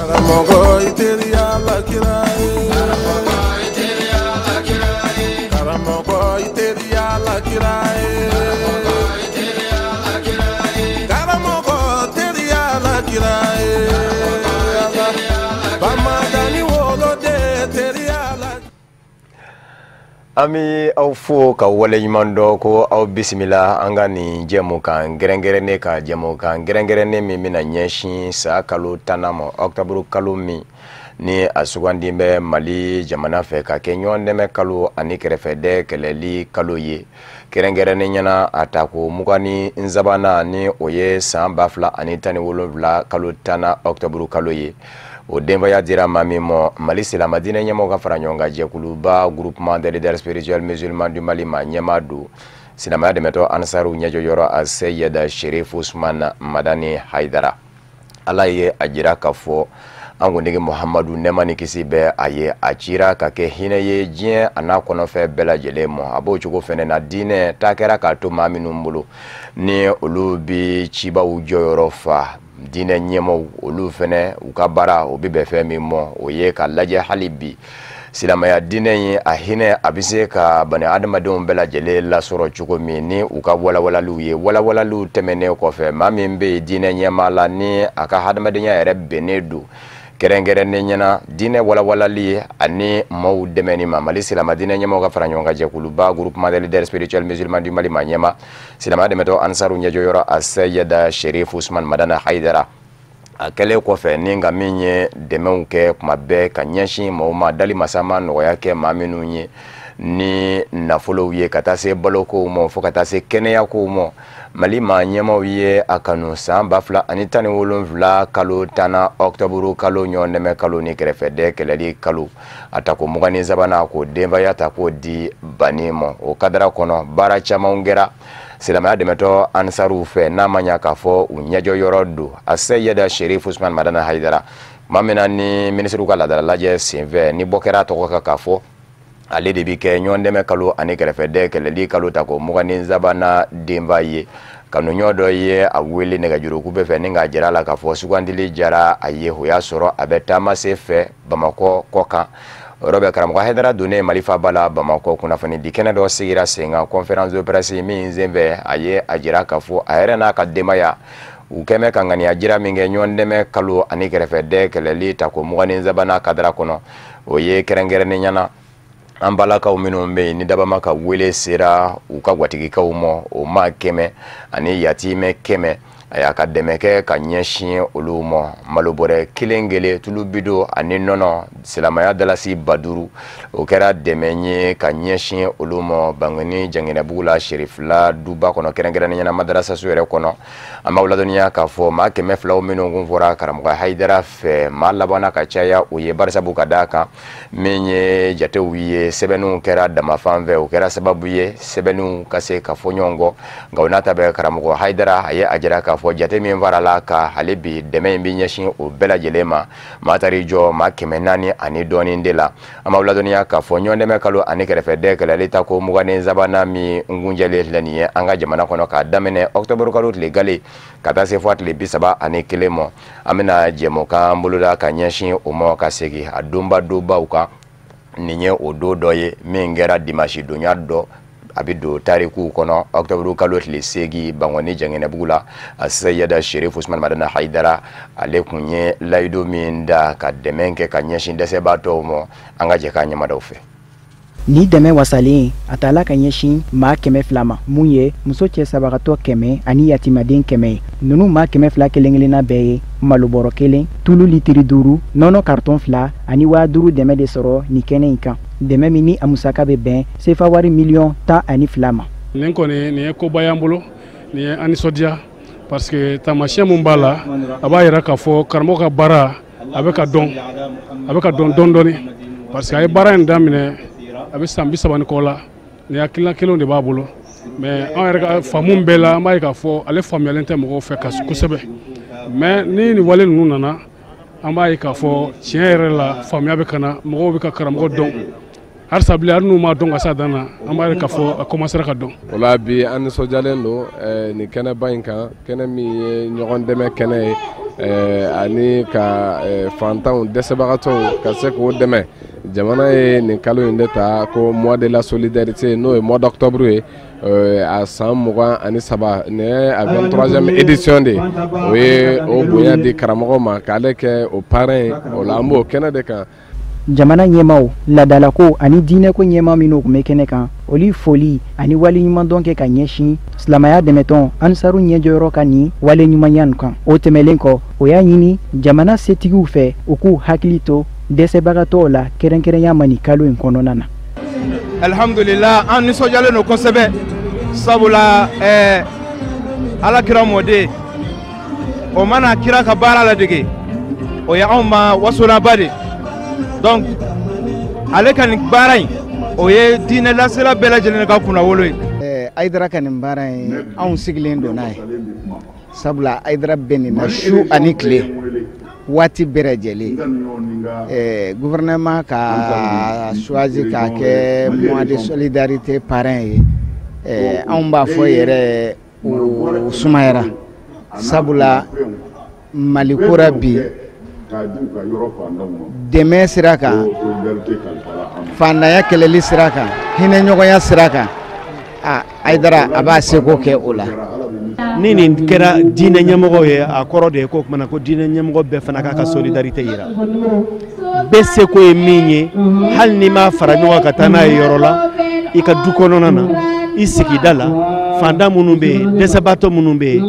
Karamɔgɔ i teriya la kira ye. Karamɔgɔ i teriya la kira ye. Karamɔgɔ teriya la kira ye. Bamadani woloden teriya la. An bɛ aw fo ka waleɲuman dɔn ko aw bisimila an ka nin jɛmukan kɛrɛnkɛrɛnnen ka jɛmukan kɛrɛnkɛrɛnnen min bɛna ɲɛsin san kalo 10nan ma, ɔkutɔburu kalo min ni a sugandi bɛ Mali jamana fɛ ka kɛ ɲɔgɔn dɛmɛ kalo ani kɛrɛfɛdɛ kɛlɛli kalo ye. Kɛrɛnkɛrɛnnen ɲɛna a tako 23nan ni o ye san 2017 kalo 10nan ɔkutɔburu kalo ye. O denbaya dira maa min ma, Mali silamɛdinɛ ɲɛmɔgɔ ka fara ɲɔgɔn kan jɛkuluba Groupement des leaders spirituels musulmans du Mali ma ɲɛmaa don, silamɛya dɛmɛtɔ Ansaru ɲɛjɔyɔrɔ a Seyida Sherif Usman Madani Hayidara. Ala ye a jira k'a fɔ an kuntigi Muhamadu, nɛɛma ni kisi bɛ a ye, a cira ka kɛ hinɛ ye diɲɛ a n'a kɔnɔfɛn bɛɛ lajɛlen ma. A b'o cogo fɛnɛ na, diinɛ ta kɛra k'a to maa minnu bolo ni olu bi cibaw jɔyɔrɔ fa, diinɛ ɲɛmɔgɔw, olu fɛnɛ u ka baara o bɛ bɛn fɛn min ma, o ye ka lajɛ hali bi silamɛya diinɛ ye a hinɛ a bɛ se ka bani adamadenw bɛɛ lajɛlen lasɔrɔ cogo min ni u ka walawalaliw ye. Walawalaliw tɛmɛnen kɔfɛ, maa min bɛ yen diinɛ ɲɛmaa la ni a ka hadamadenya yɛrɛ bɛnnen don kɛrɛnkɛrɛnnen ɲɛna diinɛ walawalali ani maaw dɛmɛni ma, Mali silamɛ diinɛ ɲɛmɔgɔ ka fara ɲɔgɔn kan jɛkuluba Groupement des leaders spirituels musulmans du Mali ma ɲɛma, silamɛya dɛmɛtɔ Ansaru ɲɛjɔyɔrɔ a Seyida Sherif Usman Madani Hayidara. A kɛlen kɔfɛ ni nka min ye dɛmɛw kɛ kuma bɛɛ ka ɲɛsin maaw ma, dali masa ma nɔgɔya kɛ maa minnu ye ni nafolow ye ka taa se balokow ma fo ka taa se kɛnɛyakow ma, Mali maa ɲɛmaw ye a kanu san 2017 kalo 10nan ɔkutɔburu kalo ɲɔgɔn dɛmɛ kalo ni kɛrɛfɛdɛ kɛlɛli kalo a tako 23nan k'o denbaya ta k'o di banni ma. O kadara kɔnɔ baara camanw kɛra silamɛya dɛmɛtɔ Ansaruw fɛ, n'a ma ɲa k'a fɔ u ɲɛjɔyɔrɔ don a Seyida Sherif Usman Madani Hayidara. Maa min na ni minisiriw ka laadala lajɛ senfɛ ni bɔ kɛra a tɔgɔ kan k'a fɔ ale de bi kɛ ɲɔgɔn dɛmɛ kalo ani kɛrɛfɛdɛ kɛlɛli kalo tako 23nan denba ye, kanuɲɔ dɔ ye a wele nɛgɛjuru kube fɛ ni k'a jira a la k'a fɔ sugandili jara a ye. O y'a sɔrɔ a bɛ taama se fɛ Bamakɔ kɔ kan. O yɔrɔ bɛ karamɔgɔ Hayidara donnen Mali faaba la Bamakɔ, kunnafoni di kɛnɛ dɔ sigira sen kan, conférence de presse min senfɛ a ye a jira k'a fɔ a yɛrɛ n'a ka denbaya u kɛmɛ ka ŋaniya jira min kɛ ɲɔgɔn dɛmɛ kalo ani kɛrɛfɛdɛ kɛlɛli tako 23nan kadara kɔnɔ, o ye kɛrɛnkɛrɛnnen ɲɛna an balakaw minnu bɛ yen ni dabama ka wele sera u ka gwatigikaw ma, o maa 100 ani yatimɛ 100, a y'a ka dɛmɛ kɛ ka ɲɛsin olu ma. Malo bɔrɛ kelen kelen, tulu bidon ani nɔnɔ, silamɛya dalasi 5000, o kɛra dɛmɛ ye ka ɲɛsin olu ma Bangeni Jangɛnɛbugu la Serifila duba kɔnɔ, kɛrɛnkɛrɛnnen ɲɛna madarasaso yɛrɛ kɔnɔ. An b'aw ladɔnniya k'a fɔ maa 200 minnu kun fɔra karamɔgɔ Hayidara fɛ, maa labanna ka caya o ye, barisabu ka d'a kan min ye jatew ye, sɛbɛnniw kɛra dama fan fɛ, o kɛra sababu ye sɛbɛnniw ka se ka fɔ ɲɔgɔn kɔ. Nka o n'a ta bɛɛ, karamɔgɔ Hayidara a ye a jira k'a fɔ jate min farala ka hali bi dɛmɛ in bɛ ɲɛsin o bɛɛ lajɛlen ma. Maa taar'i jɔ maa 400 ani dɔɔnin de la. An b'aw ladɔnniya k'a fɔ ɲɔgɔn dɛmɛ kalo ani kɛrɛfɛdɛ kɛlɛli tako 23nan min kuncɛlen filɛ nin ye an ka jamana kɔnɔ k'a daminɛ ɔkutɔburu kalo tile gale ka taa se fo a tile 31 ma, an bɛna jɛmukan boloda ka ɲɛsin o ma ka segin a donba donbaw kan. Nin ye o don dɔ ye min kɛra dimanche donya dɔ, a bɛ don tarikuw kɔnɔ, ɔkutɔburu kalo tile 8 Bangɔni Jangɛnɛbugu la, a Seyida Sherif Usman Madani Hayidara ale kun ye layidu min da ka dɛmɛ kɛ ka ɲɛsin dɛsɛbaatɔw ma. An ka jɛ k'a ɲɛmadaw fɛ. Ni dɛmɛ wasalen a tala ka ɲɛsin maa 200 ma, mun ye muso cɛ sabagatɔ 100 ani yatimaden 100 ye. Ninnu maa 200 kelen kelenna bɛɛ ye malobɔrɔ 1, tulu litiri 5, nɔnɔ karitɔn 2 ani 5000 dɛmɛ de sɔrɔ nin kɛnɛ in kan. Dɛmɛ min ni a musaka bɛ bɛn sefa wari miliyɔn 12 ma. Nin kɔni nin ye koba y'an bolo, nin ye an nisɔndiya parce que taamasiyɛn mun b'a la, a b'a yira k'a fɔ karamɔgɔ ka baara a bɛ ka dɔn, a bɛ ka dɔn dɔɔni dɔɔni, parce que a ye baara in daminɛ a bɛ san 30 ni kɔ la, nin hakilina kelenw de b'a bolo. Mais an yɛrɛ ka faamu bɛɛ la, an b'a ye k'a fɔ ale faamuyalen tɛ mɔgɔw fɛ kosɛbɛ. Mais ni nin wale ninnu nana, an b'a ye k'a fɔ tiɲɛ yɛrɛ la faamuya bɛ ka na, mɔgɔw bɛ ka karamɔgɔ dɔn halisa bilen, hali n'u m'a dɔn ka s'a dan na, an b'a ye k'a fɔ a commencera ka dɔn. O la bi an nisɔndiyalen don nin kɛnɛba in kan, kɛnɛ min ye ɲɔgɔn dɛmɛ kɛnɛ ye. Ani ka fantanw dɛsɛbagatɔw ka se k'o dɛmɛ. Jamana ye nin kalo in de ta ko mois de la solidarité, n'o ye mois d'octobre ye, a san 23, nin ye a 23e édition de ye. O ye o bonya di karamɔgɔ ma k'ale kɛ o parrain ye. O la an b'o kɛnɛ de kan. Jamana ɲɛmaw, ladalako ani diinɛko ɲɛma minnu tun bɛ kɛnɛ kan, olu foli ani waleɲumandɔn kɛ ka ɲɛsin silamɛya dɛmɛtɔn Ansaru ɲɛjɔyɔrɔ ka nin waleɲumanya nin kan. O tɛmɛlen kɔ, o y'a ɲini jamana setigiw fɛ u k'u hakili to dɛsɛbagatɔw la, kɛrɛnkɛrɛnya ma nin kalo in kɔnɔna na. Alhamdulillah, an nisɔndiyalen don kosɛbɛ, sabula Ala kira mɔden o mana kira ka baara ladege, o ye anw ma wasolaba de. Donc ale ka nin baara in, o ye diinɛ lasela bɛɛ lajɛlen ka kunnawolo ye. Hayidara ka nin baara in, anw sigilen don n'a ye, sabula Hayidara bɛ nin na su ani tile, waati bɛɛ lajɛlen. Gouvernement ka choisi k'a kɛ mois de solidarité parrain ye, anw b'a fɔ yɛrɛ o sumayara, sabula Mali kora bi dɛmɛ sira kan, fantanya kɛlɛli sira kan, hinɛ ɲɔgɔnya sira kan, a Hayidara a b'a seko kɛ o la. Ni nin kɛra diinɛ ɲɛmɔgɔ ye, a kɔrɔ de ye ko kumana ko diinɛ ɲɛmɔgɔ bɛɛ fana k'a ka solidarité yira. Bɛɛ seko ye min ye, hali n'i m'a fara ɲɔgɔn kan ka taa n'a ye yɔrɔ la, i ka du kɔnɔna na, i sigida la, fantan minnu bɛ yen, dɛsɛbaatɔ minnu bɛ yen,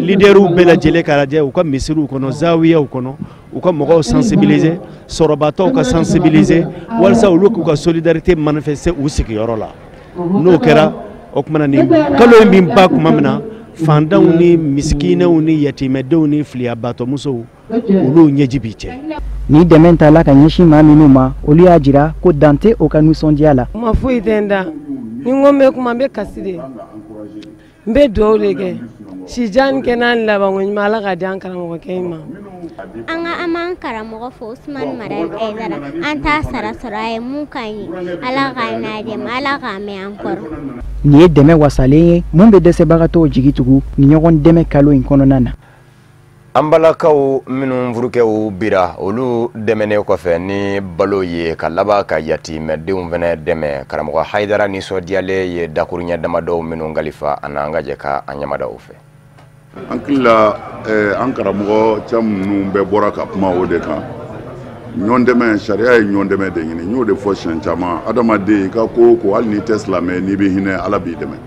leaderw bɛɛ lajɛlen k'a lajɛ u ka misiriw kɔnɔ, zawiyaw kɔnɔ, u ka mɔgɔw sensibiliser, sɔrɔbatɔw ka sensibiliser, walasa olu k'u ka solidarité manifester u sigiyɔrɔ la. N'o kɛra, o kumana nin kalo in min ba tuma min na, fantanw ni misikinɛw ni yatimɛdenw ni filiyabatɔmusow, olu ɲɛji b'i cɛ. Ni dɛmɛ tala ka ɲɛsin maa minnu ma, olu y'a jira ko dan tɛ o ka nisɔndiya la. Kuma foyi tɛ n da, ni n ko n bɛ kuma, n bɛ kasi de, n bɛ dugawu de kɛ, sijan kɛ n'a labanko ɲuman, Ala ka di an karamɔgɔkɛ in ma. An ka an b'an karamɔgɔ fo, Usumani Madani Hayidara, an t'a sara sɔrɔ, a ye mun k'an ye, Ala k'a n'a dɛmɛ, Ala k'a mɛn an kɔrɔ. Nin ye dɛmɛ wasalen ye mun bɛ dɛsɛbagatɔw jigi tugu ni ɲɔgɔn dɛmɛ kalo in kɔnɔna na. An balakaw minnu furukɛw bira, olu dɛmɛnen kɔfɛ ni balo ye, ka laban ka yatimɛdenw fɛnɛ dɛmɛ. Karamɔgɔ Hayidara nisɔndiyalen ye dakuruɲɛ damadɔw minnu kalifa an na, an ka jɛ ka an ɲamada o fɛ. An hakili la, an karamɔgɔ cɛ minnu bɛɛ bɔra ka kuma o de kan. Ɲɔgɔn dɛmɛ, sariya ye ɲɔgɔn dɛmɛ de ɲini. N y'o de fɔ siɲɛ caman, adamaden i ka ko o ko, hali n'i tɛ silamɛ, n'i bɛ hinɛ, Ala b'i dɛmɛ.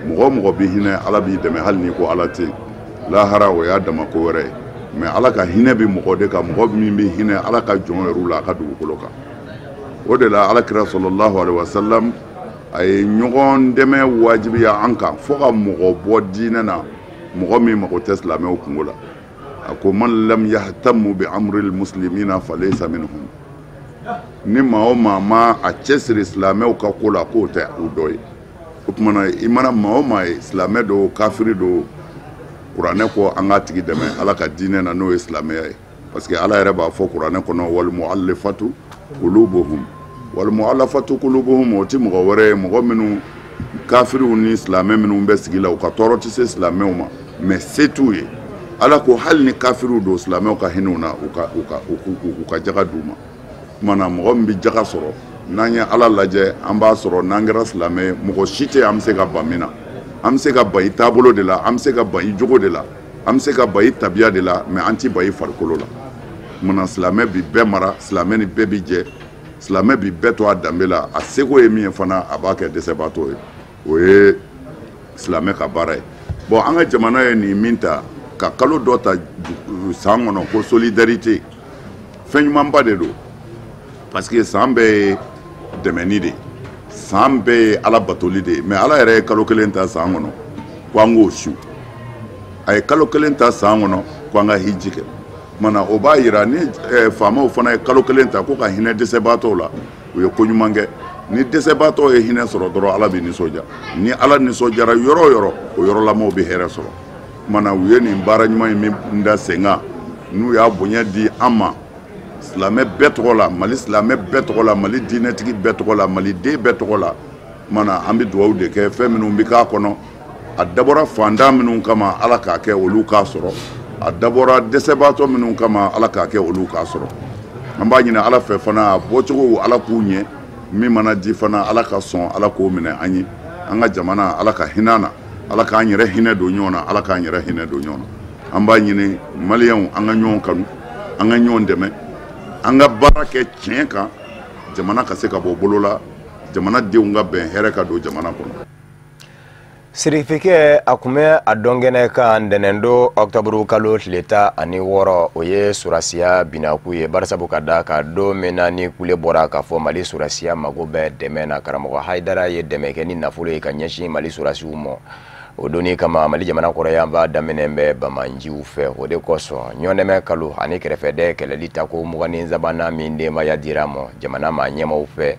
Mɔgɔ o mɔgɔ bɛ hinɛ, Ala b'i dɛmɛ. Hali n'i ko Ala tɛ yen, lahara o y'a dama ko wɛrɛ ye, mais Ala ka hinɛ bɛ mɔgɔ de kan, mɔgɔ min bɛ hinɛ Ala ka jɔn yɛrɛw la a ka dugukolo kan. O de la Ala kira sɔlɔlahu alaihi wasalam a ye ɲɔgɔn dɛmɛ wajibiya an kan, fo ka mɔgɔ bɔ diinɛ na, mɔgɔ min mago tɛ silamɛw kungo la. A ko man lam yahtamu bi amril muslimina falaysa minhum. Ni maa o maa ma a cɛsiri silamɛw ka ko la, k'o tɛ u dɔ ye. O tuma na, i mana maa o maa ye, silamɛ don, kafiri don, kuranɛ ko an k'a tigi dɛmɛ Ala ka diinɛ na, n'o ye silamɛya ye, parce que Ala yɛrɛ b'a fɔ kuranɛ kɔnɔ wal muallafatu qulubuhum. Wal muallafatu qulubuhum, o ti mɔgɔ wɛrɛ ye, mɔgɔ minnu kafiriw ni silamɛ minnu bɛ sigi la, u ka tɔɔrɔ tɛ se silamɛw ma, mais se t'u ye. Ala ko hali ni kafiriw don, silamɛw ka hinɛ u na, u ka jaga d'u ma. Tuma na, mɔgɔ min bɛ jaga sɔrɔ, n'an ye Ala lajɛ, an b'a sɔrɔ n'an kɛra silamɛ ye, mɔgɔ si tɛ an bɛ se ka ban min na. An bɛ se ka ban i taabolo de la, an bɛ se ka ban i jogo de la, an bɛ se ka ban i tabiya de la, mais an ti ban i farikolo la. Tuma silamɛ bi bɛɛ mara, silamɛ ni bɛɛ bi jɛ, silamɛ bi bɛɛ to a danbe la, a seko ye min ye fana, a b'a kɛ dɛsɛbaatɔ ye. O ye silamɛ ka baara ye. Bon, an ka jamana ye nin min ta ka kalo dɔ ta san kɔnɔ ko solidarité, fɛn ɲumanba de don, parce que san bɛɛ ye dɛmɛni de ye, san bɛɛ ye Ala batoli de ye. Mais Ala yɛrɛ ye kalo kelen ta san kɔnɔ ko an k'o su, a ye kalo kelen ta san kɔnɔ ko an ka hiji kɛ. Kumana o b'a yira ni faamaw fana ye kalo kelen ta ko ka hinɛ dɛsɛbaatɔw la, u ye ko ɲuman kɛ. Ni dɛsɛbaatɔ ye hinɛ sɔrɔ dɔrɔn, Ala bɛ nisɔndiya. Ni Ala nisɔndiyara yɔrɔ o yɔrɔ, o yɔrɔlamɔgɔw bɛ hɛrɛ sɔrɔ. Kumana u ye nin baara ɲuman in min da sen kan, n'u y'a bonya di an ma silamɛ bɛɛ tɔgɔ la, Mali silamɛ bɛɛ tɔgɔ la, Mali diinɛtigi bɛɛ tɔgɔ la, Maliden bɛɛ tɔgɔ la, kumana an bɛ dugawu de kɛ. Fɛn minnu bɛ k'a kɔnɔ, a dabɔra fantan minnu kama, Ala k'a kɛ olu k'a sɔrɔ. A dabɔra dɛsɛbaatɔ minnu kama, Ala k'a kɛ olu k'a sɔrɔ. An b'a ɲini Ala fɛ fana, a bɔcogo Ala k'u ɲɛ. Min mana di fana, Ala ka sɔn, Ala k'o minɛ an ye. An ka jamana, Ala ka hinɛ na, Ala k'an yɛrɛ hinɛ don ɲɔgɔn na, Ala k'an yɛrɛ hinɛ don ɲɔgɔn na. An b'a ɲini maliyɛnw, an ka ɲɔgɔn kanu, an ka ɲɔgɔn dɛmɛ, an ka baara kɛ tiɲɛ kan, jamana ka se ka bɔ bolo la, jamana denw ka bɛn, hɛrɛ ka don jamana kɔnɔ. Sirifikɛ a kun bɛ a dɔn kɛnɛ kan ntɛnɛndon ɔkutɔburu kalo tile 16, o ye surasiya binaku ye. Barisabu ka da ka don min na ni kule bɔra k'a fɔ Mali surasiya mago bɛ dɛmɛ na, karamɔgɔ Hayidara ye dɛmɛ kɛ ni nafolo ye ka ɲɛsin Mali surasiw ma. O donni kama, Mali jamana kɔrɔyanba daminɛ bɛ bamanjiw fɛ. O de kosɔn ɲɔndɛmɛ kalo ani kɛrɛfɛdɛ kɛlɛli tako 23nan min denbaya dira ma jamana maa ɲɛmaw fɛ,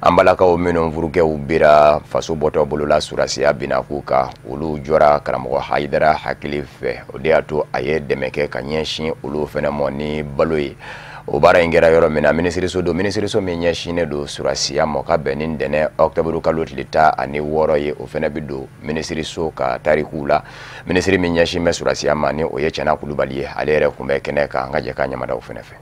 an balakaw minnu furukɛw bira faso bɔtɔ bolola surasiya binaku kan, olu jɔra karamɔgɔ Hayidara hakili fɛ. O de y'a to a ye dɛmɛ kɛ ka ɲɛsin olu fɛnɛ mɔ ni balo ye. O baara in kɛra yɔrɔ min na, minisiriso don, minisiriso min ɲɛsinnen don surasiya mɔ, ka bɛn ni ntɛnɛn ɔkutɔburu kalo tile 16 ye. O fɛnɛ bɛ don minisiriso ka tarikuw la. Minisiri min ɲɛsin bɛ surasiya ma, ni o ye Cɛna Kulubali ye, ale yɛrɛ kun bɛ kɛnɛ kan. An ka jɛ ka ɲamadaw fɛnɛ fɛ.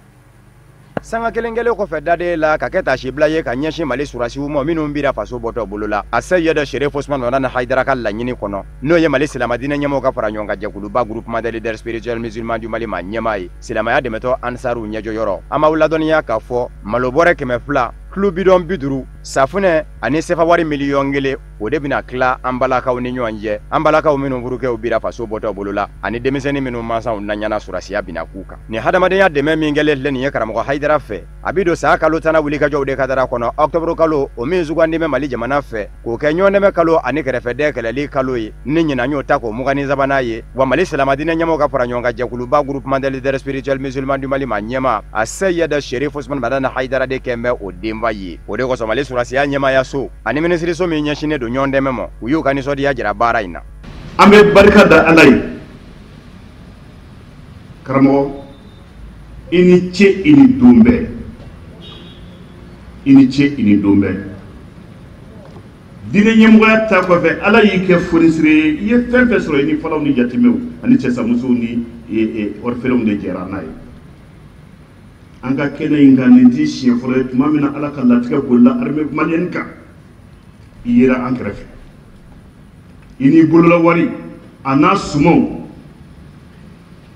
Sanga kelen kelen kɔfɛ, daden la ka kɛ tasibila ye ka ɲɛsin Mali surasiw ma minnu bira faso bɔtɔ bolo la, a Seyid Serif Usman Madani Hayidara ka laɲini kɔnɔ, n'o ye Mali silamadinɛ ɲɛmɔgɔ ka fara ɲɔgɔn kan jɛkuluba Groupement des leaders spirituels musulmans du Mali ma ɲɛmaa ye, silamɛya dɛmɛtɔ ansaru ɲɛjɔyɔrɔ. An b'aw ladɔnniya k'a fɔ malo bɔrɛ 200, tulu bidɔn 50, safunɛ ani sefawari 1 miliyɔn, o de bɛna tila an balakaw ni ɲɔgɔn cɛ, an balakaw minnu furukɛw bira faso bɔtɔ bolo la ani denmisɛnnin minnu mansaw na ɲɛna surasiya bina k'u kan. Nin hadamadenya dɛmɛ min kɛlen filɛ nin ye karamɔgɔ Hayidara fɛ, a bɛ don san kalo tanna wulikajɔw de kadara kɔnɔ, ɔkutɔburu kalo o min sugandi bɛ Mali jamana fɛ k'o kɛ ɲɔgɔndɛmɛ kalo ani kɛrɛfɛdɛ kɛlɛli kalo ye, ni ɲinan y'o ta k'o 23nan ye. Wa Mali silamadinɛ ɲɛmɔgɔ ka fara ɲɔgɔn kan jɛkuluba Groupement des leaders spirituels musulmans du Mali ma ɲɛmaa, a Seyid Serif Usman Madani Hayidara de kɛn bɛ o denba ye. O de kosɔn Mali surasiya ɲɛmayaso ani minisiriso min ɲɛsinnen don ɲɔgɔn dɛmɛ ma, u y'u ka nisɔndiya jira baara in na. An bɛ barika da Ala ye. Karamɔgɔ, i ni ce, i ni don bɛɛ, i ni ce, i ni don bɛɛ. Diinɛ ɲɛmɔgɔya ta kɔfɛ, Ala y'i kɛ fonisire ye. I ye fɛn fɛn sɔrɔ, i ni falaw ni jatimɛw ani cɛsamusow ni orphelinw de jɛra n'a ye. An ka kɛnɛ in kan, nin t'i siɲɛ fɔlɔ ye. Tuma min na Ala ka latigɛ bolila armée malienne kan, i yera an kɛrɛfɛ, i n'i bolola wari a n'a sumanw.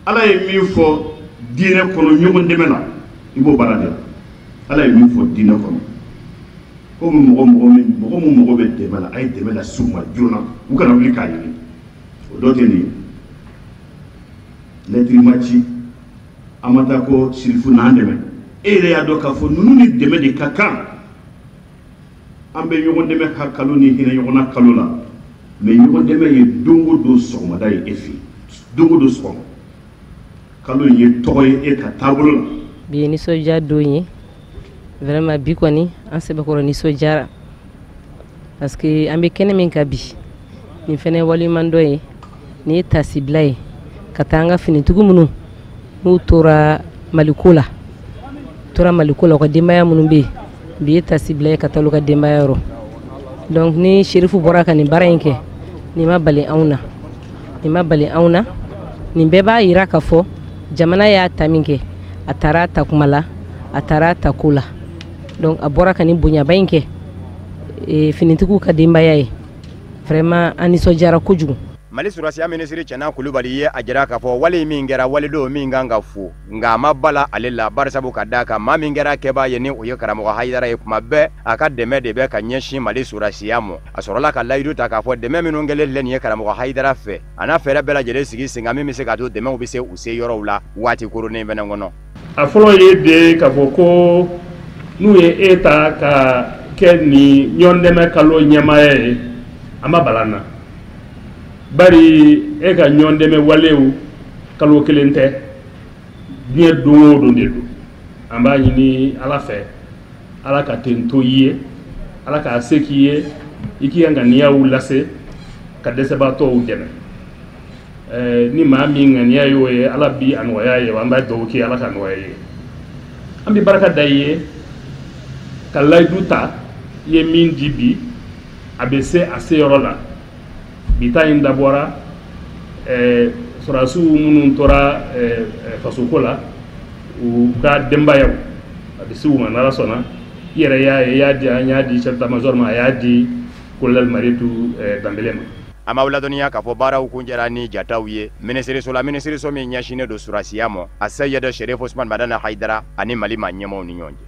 Ala ye min fɔ diinɛ kɔnɔ ɲɔgɔn dɛmɛ la, i b'o baara de la. Ala ye min fɔ diinɛ kɔnɔ ko mɔgɔ mɔgɔ min mɔgɔ min mago bɛ dɛmɛ la, a ye dɛmɛ lase u ma joona, u kana wuli k'a ɲini. O dɔ tɛ nin ye. Lɛtiri ma ci, an ma taa ko sirifu n'an dɛmɛ. E yɛrɛ y'a dɔn k'a fɔ ninnu ni dɛmɛ de ka kan. An bɛ ɲɔgɔn dɛmɛ ka kalo ni hinɛ ɲɔgɔn na kalo la, mɛ ɲɔgɔn dɛmɛ ye don o don sɔgɔmada ye e fɛ yen, don o don sɔgɔma. Kalo in ye tɔgɔ ye e ka taabolo la. Bi ye nisɔndiya don ye vraiment. Bi kɔni, an sɛbɛkɔrɔ nisɔndiyara parce que an bɛ kɛnɛ min kan bi, nin fɛnɛ waleɲumandɔn ye. Nin ye tasibila ye ka taa an ka finitigiw minnu n'u tora Maliko la, tora Maliko la, u ka denbaya minnu bɛ yen, bi ye tasibila ye ka taa olu ka denbaya yɔrɔ. Donc ni Serifu bɔra ka nin baara in kɛ, nin ma bali anw na, nin ma bali anw na. Nin bɛɛ b'a yira k'a fɔ jamana y'a ta min kɛ, a taara a ta kuma la, a taara a ta ko la. Donc a bɔra ka nin bonyaba in kɛ finitigiw ka denbaya ye. Vraiment, an nisɔndiyara kojugu. Mali surasiya minisiri Cɛna Kulubali ye a jira k'a fɔ wale min kɛra, waledenw min kan ka fo, nka a ma bala ale la, barisabu ka d'a kan maa min kɛra kɛbaa ye, ni o ye karamɔgɔ Hayidara ye, kuma bɛɛ a ka dɛmɛ de bɛ ka ɲɛsin Mali surasiya ma. A sɔrɔla ka layidu ta k'a fɔ dɛmɛ minnu kɛlen filɛ nin ye karamɔgɔ Hayidara fɛ, a n'a fɛɛrɛ bɛɛ lajɛlen sigi sen kan min bɛ se k'a to dɛmɛw bɛ se u se yɔrɔw la waati koronnen fɛnɛ kɔnɔ. A fɔlɔ ye de k'a fɔ ko n'u ye e ta ka kɛ nin ɲɔgɔndɛmɛ kalo ɲɛmaaya ye, a ma bala n na, bari e ka ɲɔgɔndɛmɛ walew kalo kelen tɛ, diɲɛ don o don de don. An b'a ɲini Ala fɛ, Ala ka ten to i ye, Ala k'a se k'i ye, i k'i ka ŋaniyaw lase ka dɛsɛbaatɔw dɛmɛ. Ni maa min ŋaniya y'o ye, Ala bi a nɔgɔya ye. An b'a dugawu kɛ, Ala ka nɔgɔya ye. An bɛ barika da i ye ka layidu ta i ye min di bi, a bɛ se a seyɔrɔ la. Bi ta in dabɔra. Sɔrɔdasiw minnu tora fasoko la, u ka denbayaw, a bɛ se u ma n'Ala sɔnna. I yɛrɛ y'a ye, i y'a di, an y'a di chef d'état-major ma, a y'a di colonel Marietou Danbele ma. An b'aw ladɔnniya k'a fɔ baaraw kuncɛra ni jataw ye minisiriso la, minisiriso min ɲɛsinnen don surasiya ma, a Seyid Sherif Usman Madani Hayidara ani Mali maa ɲɛmaaw ni ɲɔgɔn cɛ.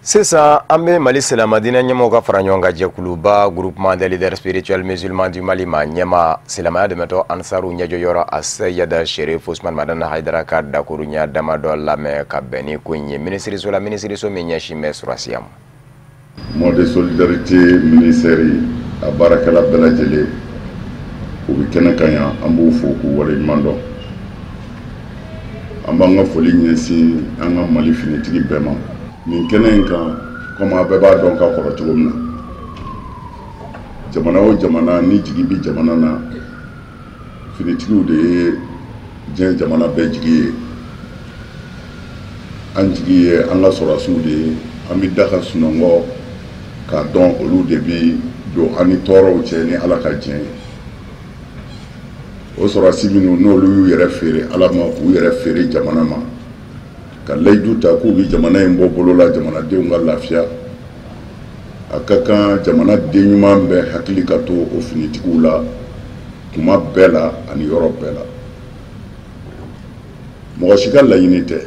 Sisan an bɛ Mali silamɛdinɛ ɲɛmɔgɔw ka fara ɲɔgɔn kan jɛkuluba, Groupement des leaders spirituels musulmans du Mali, maa ɲɛmaa, silamɛya dɛmɛtɔ Ansaru ɲɛjɔyɔrɔ, a Seyid Sherif Usman Madani Hayidara ka dakuruɲa damadɔ lamɛn ka bɛn ni ko in ye minisiriso la, minisiriso min ɲɛsin bɛ surasiya ma. Mois de solidarité ministère a baarakɛla bɛɛ lajɛlen, u bɛ kɛnɛ kan yan, an b'u fo k'u waleɲuman dɔn. An b'an ka foli ɲɛsin an ka Mali finitigi bɛɛ ma nin kɛnɛ in kan. Komi a bɛɛ b'a dɔn ka kɔrɔ cogo min na, jamana o jamana ni jigi bɛ jamana na, finitigiw de ye diɲɛ jamana bɛɛ jigi ye. An jigi ye an ka sɔrɔdasiw de ye. An bɛ da ka sunɔgɔ k'a dɔn olu de bi don an ni tɔɔrɔw cɛ ni Ala ka diɲɛ ye. O sɔrɔdasi minnu n'olu y'u yɛrɛ feere Ala ma, k'u yɛrɛ feere jamana ma, ka layidu ta k'u bɛ jamana in bɔ bolo la, jamanadenw ka lafiya, a ka kan jamana den ɲuman bɛɛ hakili ka to o finitigiw la kuma bɛɛ la ani yɔrɔ bɛɛ la. Mɔgɔ si ka laɲini tɛ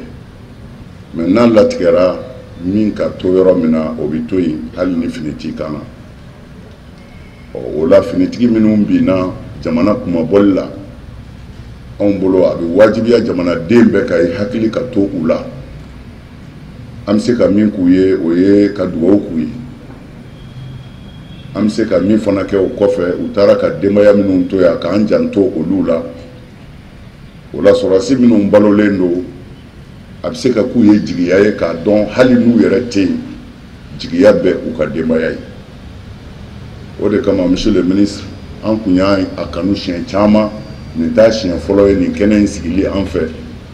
mɛ, n'a latigɛra min ka to yɔrɔ min na, o bɛ to yen hali ni fini t'i kan na. O la, finitigi minnu binna jamana kunmabɔli la, anw bolo a bɛ wajibiya jamanaden bɛɛ ka i hakili ka to u la. An bɛ se ka min k'u ye, o ye ka dugawu k'u ye. An bɛ se ka min fana kɛ o kɔfɛ, u taara ka denbaya minnu to yan, k'an janto olu la. O la, sɔrɔdasi minnu balolen don, a bɛ se ka k'u ye jigiya ye k'a dɔn hali n'u yɛrɛ tɛ yen, jigiya bɛ u ka denbaya ye. O de kama, monsieur le ministre, an kun y'a a kanu siɲɛ caman. Nin t'a siɲɛ fɔlɔ ye nin kɛnɛ in sigili an fɛ,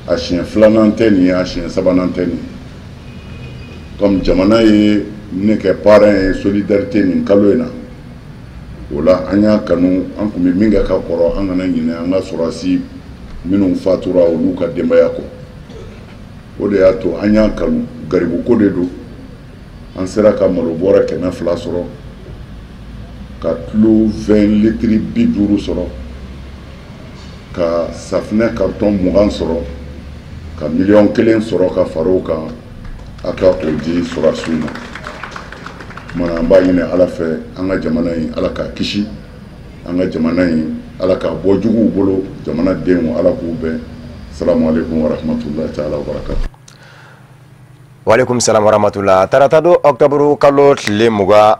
a siɲɛ filanan tɛ nin ye, a siɲɛ sabanan tɛ nin ye. Comme jamana ye ne kɛ parrain ye solidarité nin kalo in na, o la an y'a kanu, an kun bɛ min kɛ ka kɔrɔ, an kana ɲinɛ an ka sɔrɔdasi minnu fatura, olu ka denbaya kɔ. O de y'a to an y'a kanu, garibuko de don. An sera ka malo bɔrɛ 200 sɔrɔ, ka tulu 20 litiri 50 sɔrɔ, ka safinɛ carton 20 sɔrɔ, ka miliyɔn 1 sɔrɔ ka fara o kan, a ka o di sɔrɔdasiw ma. Kumana an b'a ɲini Ala fɛ, an ka jamana in, Ala k'a kisi, an ka jamana in, Ala k'a bɔ juguw bolo, jamana denw, Ala k'u bɛn. Salamu aleykum wa rahmatulahi taala wa barakatu. Waaleykum salam warahmatula. Tarata don, octobre kalo tile 24,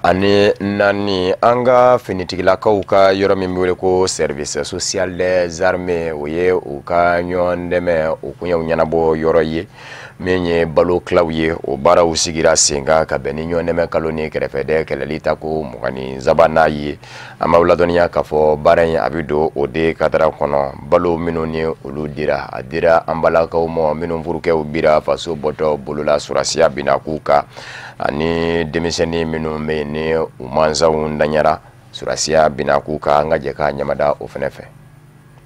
an ka finitigilakaw ka yɔrɔ min bɛ wele ko Service social des armées, o ye u ka ɲɔgɔn dɛmɛ, o koɲɛw ɲɛnabɔ yɔrɔ ye. Min ye balo kilaw ye, o baaraw sigira sen kan ka bɛn ni ɲɔgɔn dɛmɛ kalo ni kɛrɛfɛdɛ kɛlɛli tako 23nan ye. An b'aw ladɔnniya k'a fɔ baara in a bɛ don o de kadara kɔnɔ. Balo minnu ni olu dira, a dira an balakaw ma minnu furukɛw bira faso bɔtɔ bolola surasiya binna k'u kan, ani denmisɛnnin minnu bɛ yen ni u mansaw danyara surasiya binna k'u kan. An ka jɛ k'a ɲamada o fɛnɛ fɛ.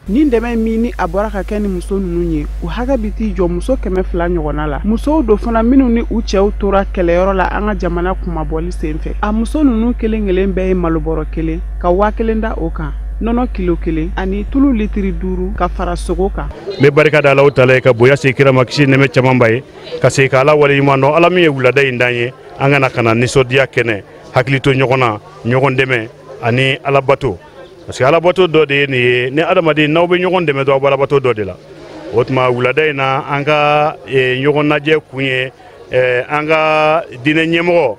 Nin dɛmɛ min ni a bɔra ka kɛ ni muso ninnu ye, u hakɛ bɛ t'i jɔ muso 200 ɲɔgɔnna la. Musow don fana minnu ni u cɛw tora kɛlɛyɔrɔ la an ka jamana kunmabɔli senfɛ. A muso ninnu kelen kelen bɛɛ ye malobɔrɔ kelen, ka 1000 da o kan, nɔnɔ kilo 1 ani tulu litiri 5 ka fara sogo kan. N bɛ barika da Alahu taala ye, ka bonya se kira ma, kisi nɛmɛ caman ba ye, ka segin ka Ala waleɲuman dɔn, Ala min ye wulada in d'an ye, an ka na ka na nisɔndiya kɛnɛ, hakili to ɲɔgɔn na, ɲɔgɔn dɛmɛ ani Alabato, parce que Alabato dɔ de ye nin ye. Ni adamaden n'aw bɛ ɲɔgɔn dɛmɛ dɔrɔn, aw bɛ Alabato dɔ de la. O tuma wulada in na, an ka ɲɔgɔn lajɛ kun ye an ka diinɛ ɲɛmɔgɔ,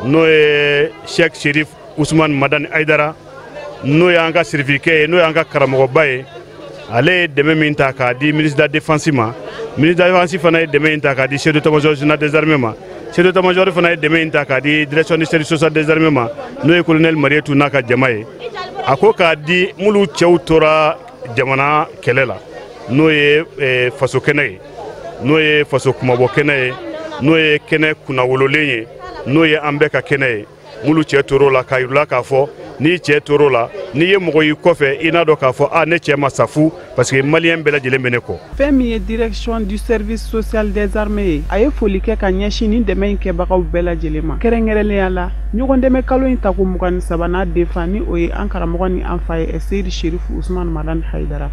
n'o ye Sheikh Sherif Usman Madani Hayidara, n'o y'an ka sirifikɛ ye, n'o y'an ka karamɔgɔba ye. Ale ye dɛmɛ min ta k'a di ministre de la défense ma, ministre de la défense fana ye dɛmɛ in ta k'a di chef d'état-major général des armées ma, chef d'état-major fana ye dɛmɛ in ta k'a di direction du service social des armées ma, n'o ye colonel Marietou n'a ka jama ye. A ko k'a di minnu cɛw tora jamana kɛlɛ la, n'o ye faso kɛnɛ ye, n'o ye faso kumabɔ kɛnɛ ye, n'o ye kɛnɛ kunnawololen ye, n'o ye an bɛɛ ka kɛnɛ ye, minnu cɛ tor'o la, k'a yir'u la k'a fɔ N'i cɛ tor'o la, n'i ye mɔgɔ y'i kɔfɛ, i n'a dɔn k'a fɔ a ne cɛ ma sa fu, parce que maliyɛn bɛɛ lajɛlen bɛ ne kɔ. Fɛn min ye direction du service social des armées ye, a ye foli kɛ ka ɲɛsin nin dɛmɛ in kɛbagaw bɛɛ lajɛlen ma, kɛrɛnkɛrɛnnenya la ɲɔgɔn dɛmɛ kalo in tako 23nan denfa, ni o ye an karamɔgɔ ni an fa ye, Seyidi Sherifu Usumani Madani Hayidara.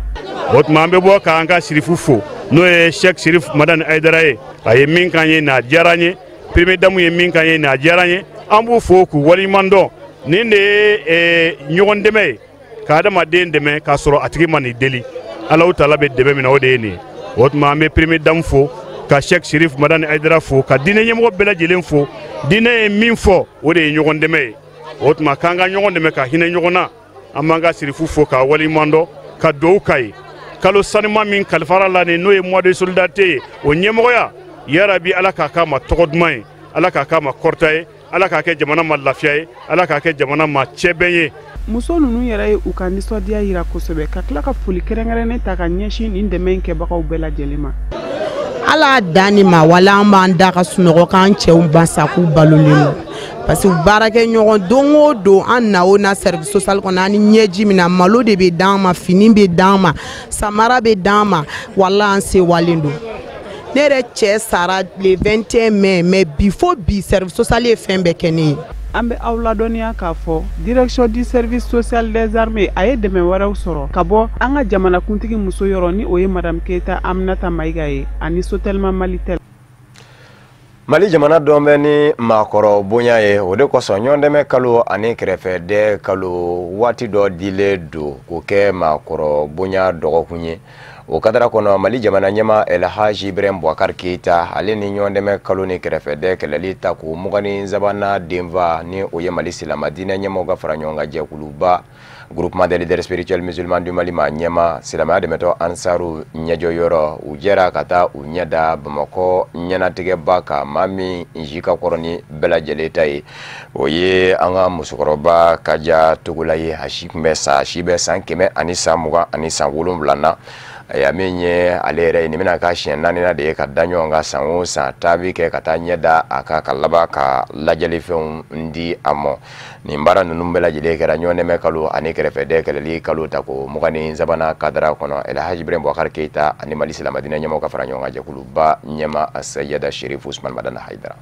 O tuma an bɛ bɔ k'an ka Sirifu fo, n'o ye Sheikh Sirif Madani Hayidara ye. A ye min k'an ye n'a diyara an ye, premier dame ye min k'an ye n'a diyara an ye, an b'u fo k'u waleɲuman dɔn. Nin de ye ɲɔgɔn dɛmɛ ye, ka adamaden dɛmɛ k'a sɔrɔ a tigi ma nin deli. Alahu taala bɛ dɛmɛ min na, o de ye nin ye. O tuma an bɛ premier dame fo, ka Sheikh Sirif Madani Hayidara fo, ka diinɛ ɲɛmɔgɔ bɛɛ lajɛlen fo. Diinɛ ye min fɔ, o de ye ɲɔgɔn dɛmɛ ye. O tuma k'an ka ɲɔgɔn dɛmɛ ka hinɛ ɲɔgɔn na. An b'an ka Sirifu fo k'a waleɲuman dɔn, ka dugawu k'a ye. Kalo sanuma min kalifara la nin, n'o ye mois de solidarité ye, o ɲɛmɔgɔya, yarabi Ala k'a k'a ma tɔgɔ duman ye, Ala k'a k'a ma kɔrɔta ye, Ala k'a kɛ jamana ma lafiya ye, Ala k'a kɛ jamana ma cɛbɛn ye. Muso ninnu yɛrɛ ye u ka nisɔndiya yira kosɛbɛ, ka tila ka foli kɛrɛnkɛrɛnnen ta ka ɲɛsin nin dɛmɛ in kɛbagaw bɛɛ lajɛlen ma. Ala dan ni ma wala an b'an da ka sunɔgɔ k'an cɛw ban sa k'u balolen don, parce que baarakɛ ɲɔgɔn don o don, an na o na service social kɔnɔ, an ni ɲɛji min na, malo de bɛ d'an ma, fini bɛ d'an ma, samara bɛ d'an ma, wala an sewalen don. Ne yɛrɛ cɛ sara le 21 mai, mais bi fo bi service social ye fɛn bɛɛ kɛ ne ye. An bɛ aw ladɔnniya k'a fɔ direction du service social des armées a ye dɛmɛ wɛrɛw sɔrɔ ka bɔ an ka jamanakuntigi muso yɔrɔ, ni o ye madame Keyita Aminata Mayiga ye, ani Sotelma Malitel. Mali jamana dɔn bɛ ni maakɔrɔ bonya ye, o de kosɔn ɲɔgɔndɛmɛ kalo ani kɛrɛfɛdɛ kalo waati dɔ dilen don k'o kɛ maakɔrɔ bonya dɔgɔkun ye. O kadara kɔnɔ, Mali jamana ɲɛmaa El Hadji Ibrahim Boubacar Keita, ale ni ɲɔgɔndɛmɛ kalo ni kɛrɛfɛdɛ kɛlɛli tako 23nan denfa, ni o ye Mali silama diinɛ ɲɛmaaw ka fara ɲɔgɔn kan jɛkuluba groupement des leaders spirituels musulmans du Mali ma ɲɛma, silamɛya dɛmɛtɔ Ansaru ɲɛjɔyɔrɔ, u jɛra ka taa u ɲɛ da Bamakɔ ɲɛnatigɛba kan. Maa min si ka kɔrɔ ni bɛɛ lajɛlen ta ye, o ye an ka musokɔrɔba Kaja Togola ye. A si tun bɛ sa, a si bɛ san 127 na. Ayiwa, min ye ale yɛrɛ ye, nin bɛna k'a siɲɛ 4nan de ye ka da ɲɔgɔn kan san o san, taabi kɛ ka taa ɲɛ da a kan, ka laban ka lajɛlifɛnw di a ma. Nin baara ninnu bɛɛ lajɛlen kɛra ɲɔgɔndɛmɛ kalo ani kɛrɛfɛdɛ kɛlɛli kalo tako 23nan kadara kɔnɔ. El Hadji Ibrahim Boubacar Keita ani Mali silamɛdinɛ ɲɛmaaw ka fara ɲɔgɔn kan jɛkuluba ɲɛmaa Seyida Sherif Usman Madani Hayidara.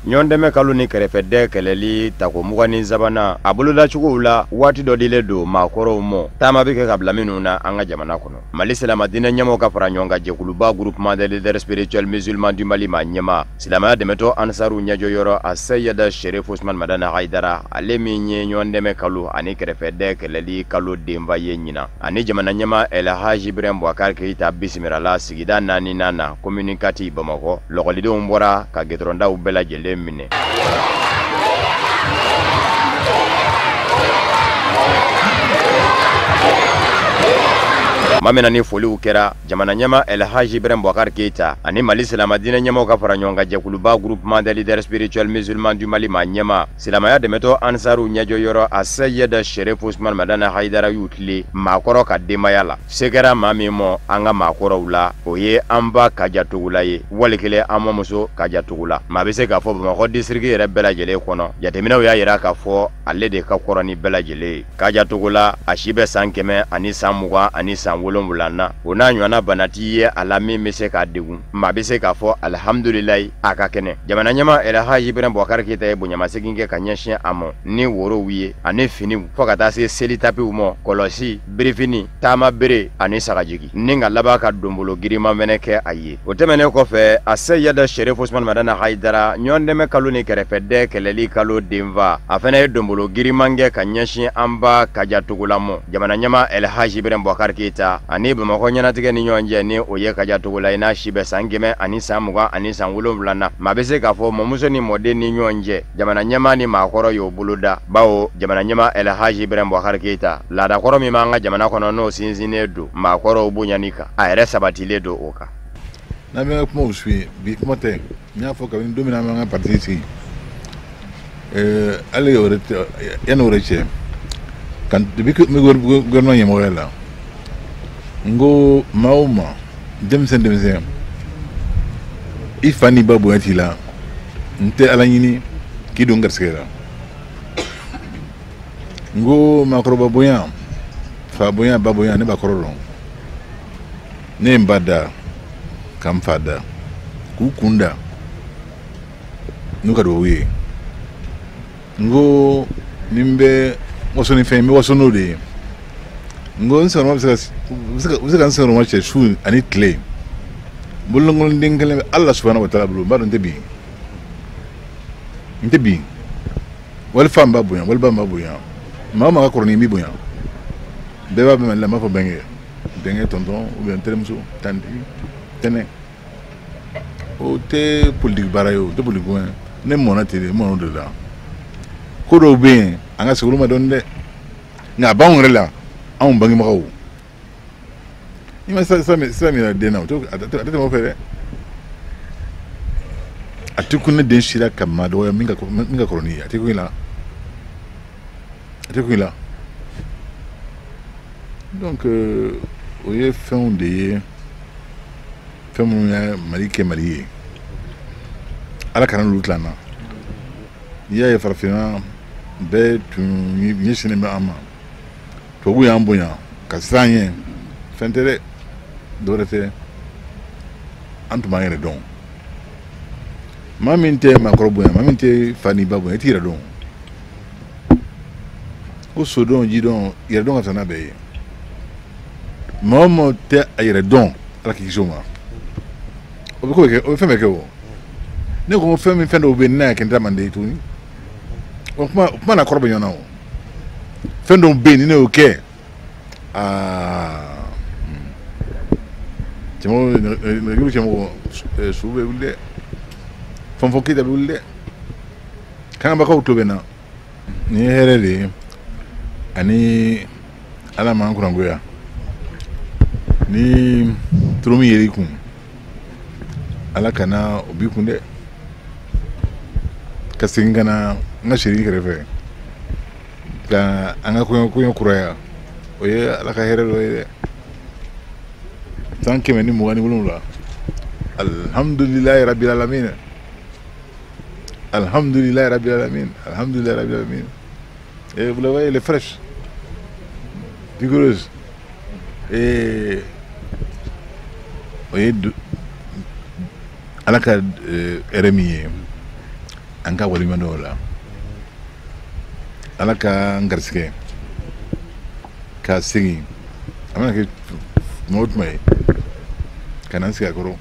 Ɲɔgɔndɛmɛ kalo ni kɛrɛfɛdɛ kɛlɛli tako 23nan a bolodacogow la, waati dɔ dilen don maakɔrɔw ma, taama bɛ kɛ ka bila minnu na an ka jamana kɔnɔ. Mali silamɛdinɛ ɲɛmaaw ka fara ɲɔgɔn kan jɛkuluba groupement des leaders spirituels musulmans du Mali ma ɲɛmaa, silamɛya dɛmɛtɔ Ansaru ɲɛjɔyɔrɔ a Seyida Sherif Usman Madani Hayidara, ale min ye ɲɔgɔndɛmɛ kalo ani kɛrɛfɛdɛ kɛlɛli kalo denfa ye ɲinan, ani jamana ɲɛmaa El Hadji Ibrahim Boubacar Keita bisimilala sigida 4nan na, commune 4 Bamakɔ. Lɔgɔlidenw bɔra ka gɛtɔrɔndaw bɛɛ lajɛlen minɛ. Tuma min na ni foliw kɛra, jamana ɲɛmaa El Hadji Ibrahim Boubacar Keita ani Mali silamɛdinɛ ɲɛmaaw ka fara ɲɔgɔn kan jɛkuluba groupement des leaders spirituels musulmans du Mali ma ɲɛmaa, silamɛya dɛmɛtɔ Ansaru ɲɛjɔyɔrɔ a Seyida Sherif Usman Madani Hayidara y'u tile maakɔrɔ ka denbaya la. Se kɛra maa min mɔ an ka maakɔrɔw la, o ye an ba Kaja Togola ye, wali kelen an mɔmuso Kaja Togola. Maa bɛ se k'a fɔ Bamakɔ district yɛrɛ bɛɛ lajɛlen kɔnɔ, jateminɛw y'a yira k'a fɔ ale de ka kɔrɔ ni bɛɛ lajɛlen ye. Kaja Togola, a si bɛ san 127 na, o n'a ɲɔgɔnna bana t'i ye a la min bɛ se k'a degun. Maa bɛ se k'a fɔ alihamudulilayi, a ka kɛnɛ. Jamana ɲɛmaa El Hadji Ibrahim Boubacar Keita ye bonyamasegin kɛ ka ɲɛsin a ma ni worow ye ani finiw, fo ka taa se selitapiw ma, kɔlɔsi, birifini, taama bere ani sagajigi, ni ka laban ka donbolo girinman fɛnɛ kɛ a ye. O tɛmɛnen kɔfɛ, a Seyida Sherif Usman Madani Hayidara, ɲɔgɔndɛmɛ kalo ni kɛrɛfɛdɛ kɛlɛli kalo denfa, a fɛnɛ ye donbolo girinman kɛ ka ɲɛsin an ba Kaja Togola ma. Jamana ɲɛmaa El Hadji Ibrahim Boubacar Keita ani Bamakɔ ɲɛnatigɛ ni ɲɔgɔn cɛ, ni o ye Kaja Togola ye, n'a si bɛ san 127 na. Maa bɛ se k'a fɔ mɔmuso ni mɔden ni ɲɔgɔn cɛ, jamana ɲɛmaa ni maakɔrɔ y'o boloda, bawo jamana ɲɛmaa El Hadji Ibrahim Boubacar Keita, laadakɔrɔ min b'an ka jamana kɔnɔ n'o sinsinnen don maakɔrɔw bonyani kan, a yɛrɛ sabatilen don o kan. N'an bɛ kumaw suit, bi kuma tɛ, n y'a fɔ kabini don min na an b'an ka parti sigi, hali yanni o yɛrɛ cɛ, kan depuis n bɛ gouvernement ɲɛmɔgɔya la, n ko maa o maa, denmisɛn i fa n'i ba bonya t'i la, n tɛ Ala ɲini k'i don garisɛgɛ la. N ko maakɔrɔba bonya, fa bonya, ba bonya, ne b'a kɔrɔ dɔn. Ne ye n ba da ka n fa da k'u kun da n'u ka duwawu ye. N ko ni n bɛ waso ni fɛn ye, n bɛ waso n'o de ye. N ko n senkɔrɔma bɛ se ka n senkɔrɔma cɛ su ani tile. Bololankolon kelen bɛ Ala subahana wa taala bolo, n b'a dɔn n tɛ bin. N tɛ bin. Wali fa n b'a bonya, wali ba n b'a bonya. Maa o maa ka kɔrɔ ni n b'i bonya. Bɛɛ b'a bɛn Mali la, n b'a fɔ bɛnkɛ. Bɛnkɛ, tonton, ou bien terimuso, tantie, tɛnɛ. O tɛ politique baara ye, o tɛ politique ko ye. Ne mɔnna ten de, n mɔnna o de la. Ko dɔw bɛ yen, an ka segin olu ma dɔɔni dɛ. Nka a b'anw yɛrɛ la, anw bangebagaw. I ma sira min yira den na, a tɛ tɛmɛ o fɛ dɛ. A tɛ kun ne den si la ka maa dɔgɔya min ka kɔrɔ n'i ye, a tɛ kun i la. A tɛ kun i la. Donc o ye fɛnw de ye, fɛn minnu ye Mali kɛ Mali ye. Ala kana n'olu tila an na. N'i y'a ye farafinna bɛɛ tun ɲɛsinnen bɛ an ma, tubabuw y'an bonya ka siran an ɲɛ, fɛn tɛ dɛ, dɔwɛrɛ tɛ, an tun b'an yɛrɛ dɔn. Maa min tɛ maakɔrɔ bonya, maa min tɛ fa ni ba bonya, i t'i yɛrɛ dɔn. Ko sodɔn, jidɔn, yɛrɛdɔn ka fisa n'a bɛɛ ye. Maa o maa tɛ a yɛrɛ dɔn, Ala k'i kisi o ma. O bɛ ko kɛ, o bɛ fɛn bɛɛ kɛ o. Ne ko fɛn min, fɛn dɔw bɛ yen, n'a y'a kɛ n ta man di tuguni. O kuma n'a kɔrɔ bɛ ɲɔgɔn na o. Fɛn dɔw bɛ yen, ni ne y'o kɛ, aa cɛmɔgɔ, nɛgɛjuru cɛmɔgɔ, su bɛ wuli dɛ. Fanfɔ Keyita bɛ wuli dɛ. Kanbakaw tulo bɛ n na. Nin ye hɛrɛ de ye, ani Ala m'an kurangoya. Ni toro min yer'i kun, Ala kana o b'i kun dɛ. Ka segin ka na n ka seri kɛrɛfɛ ka an ka kɔɲɔ kuraya, o ye Ala ka hɛrɛ dɔ ye dɛ. San 127, alhamdulilayi rabil alamin, alhamdulilayi rabil alamin, alhamdulilayi rabil alamin. Et vous la voyez, elle est fraîche, vigoureuse. Et o ye Ala ka hɛrɛ min ye, an ka waleɲuman dɔn o la. Ala ka n garisɛgɛ ka segin, a mana kɛ tuma o tuma ye, ka na n sigi a kɔrɔ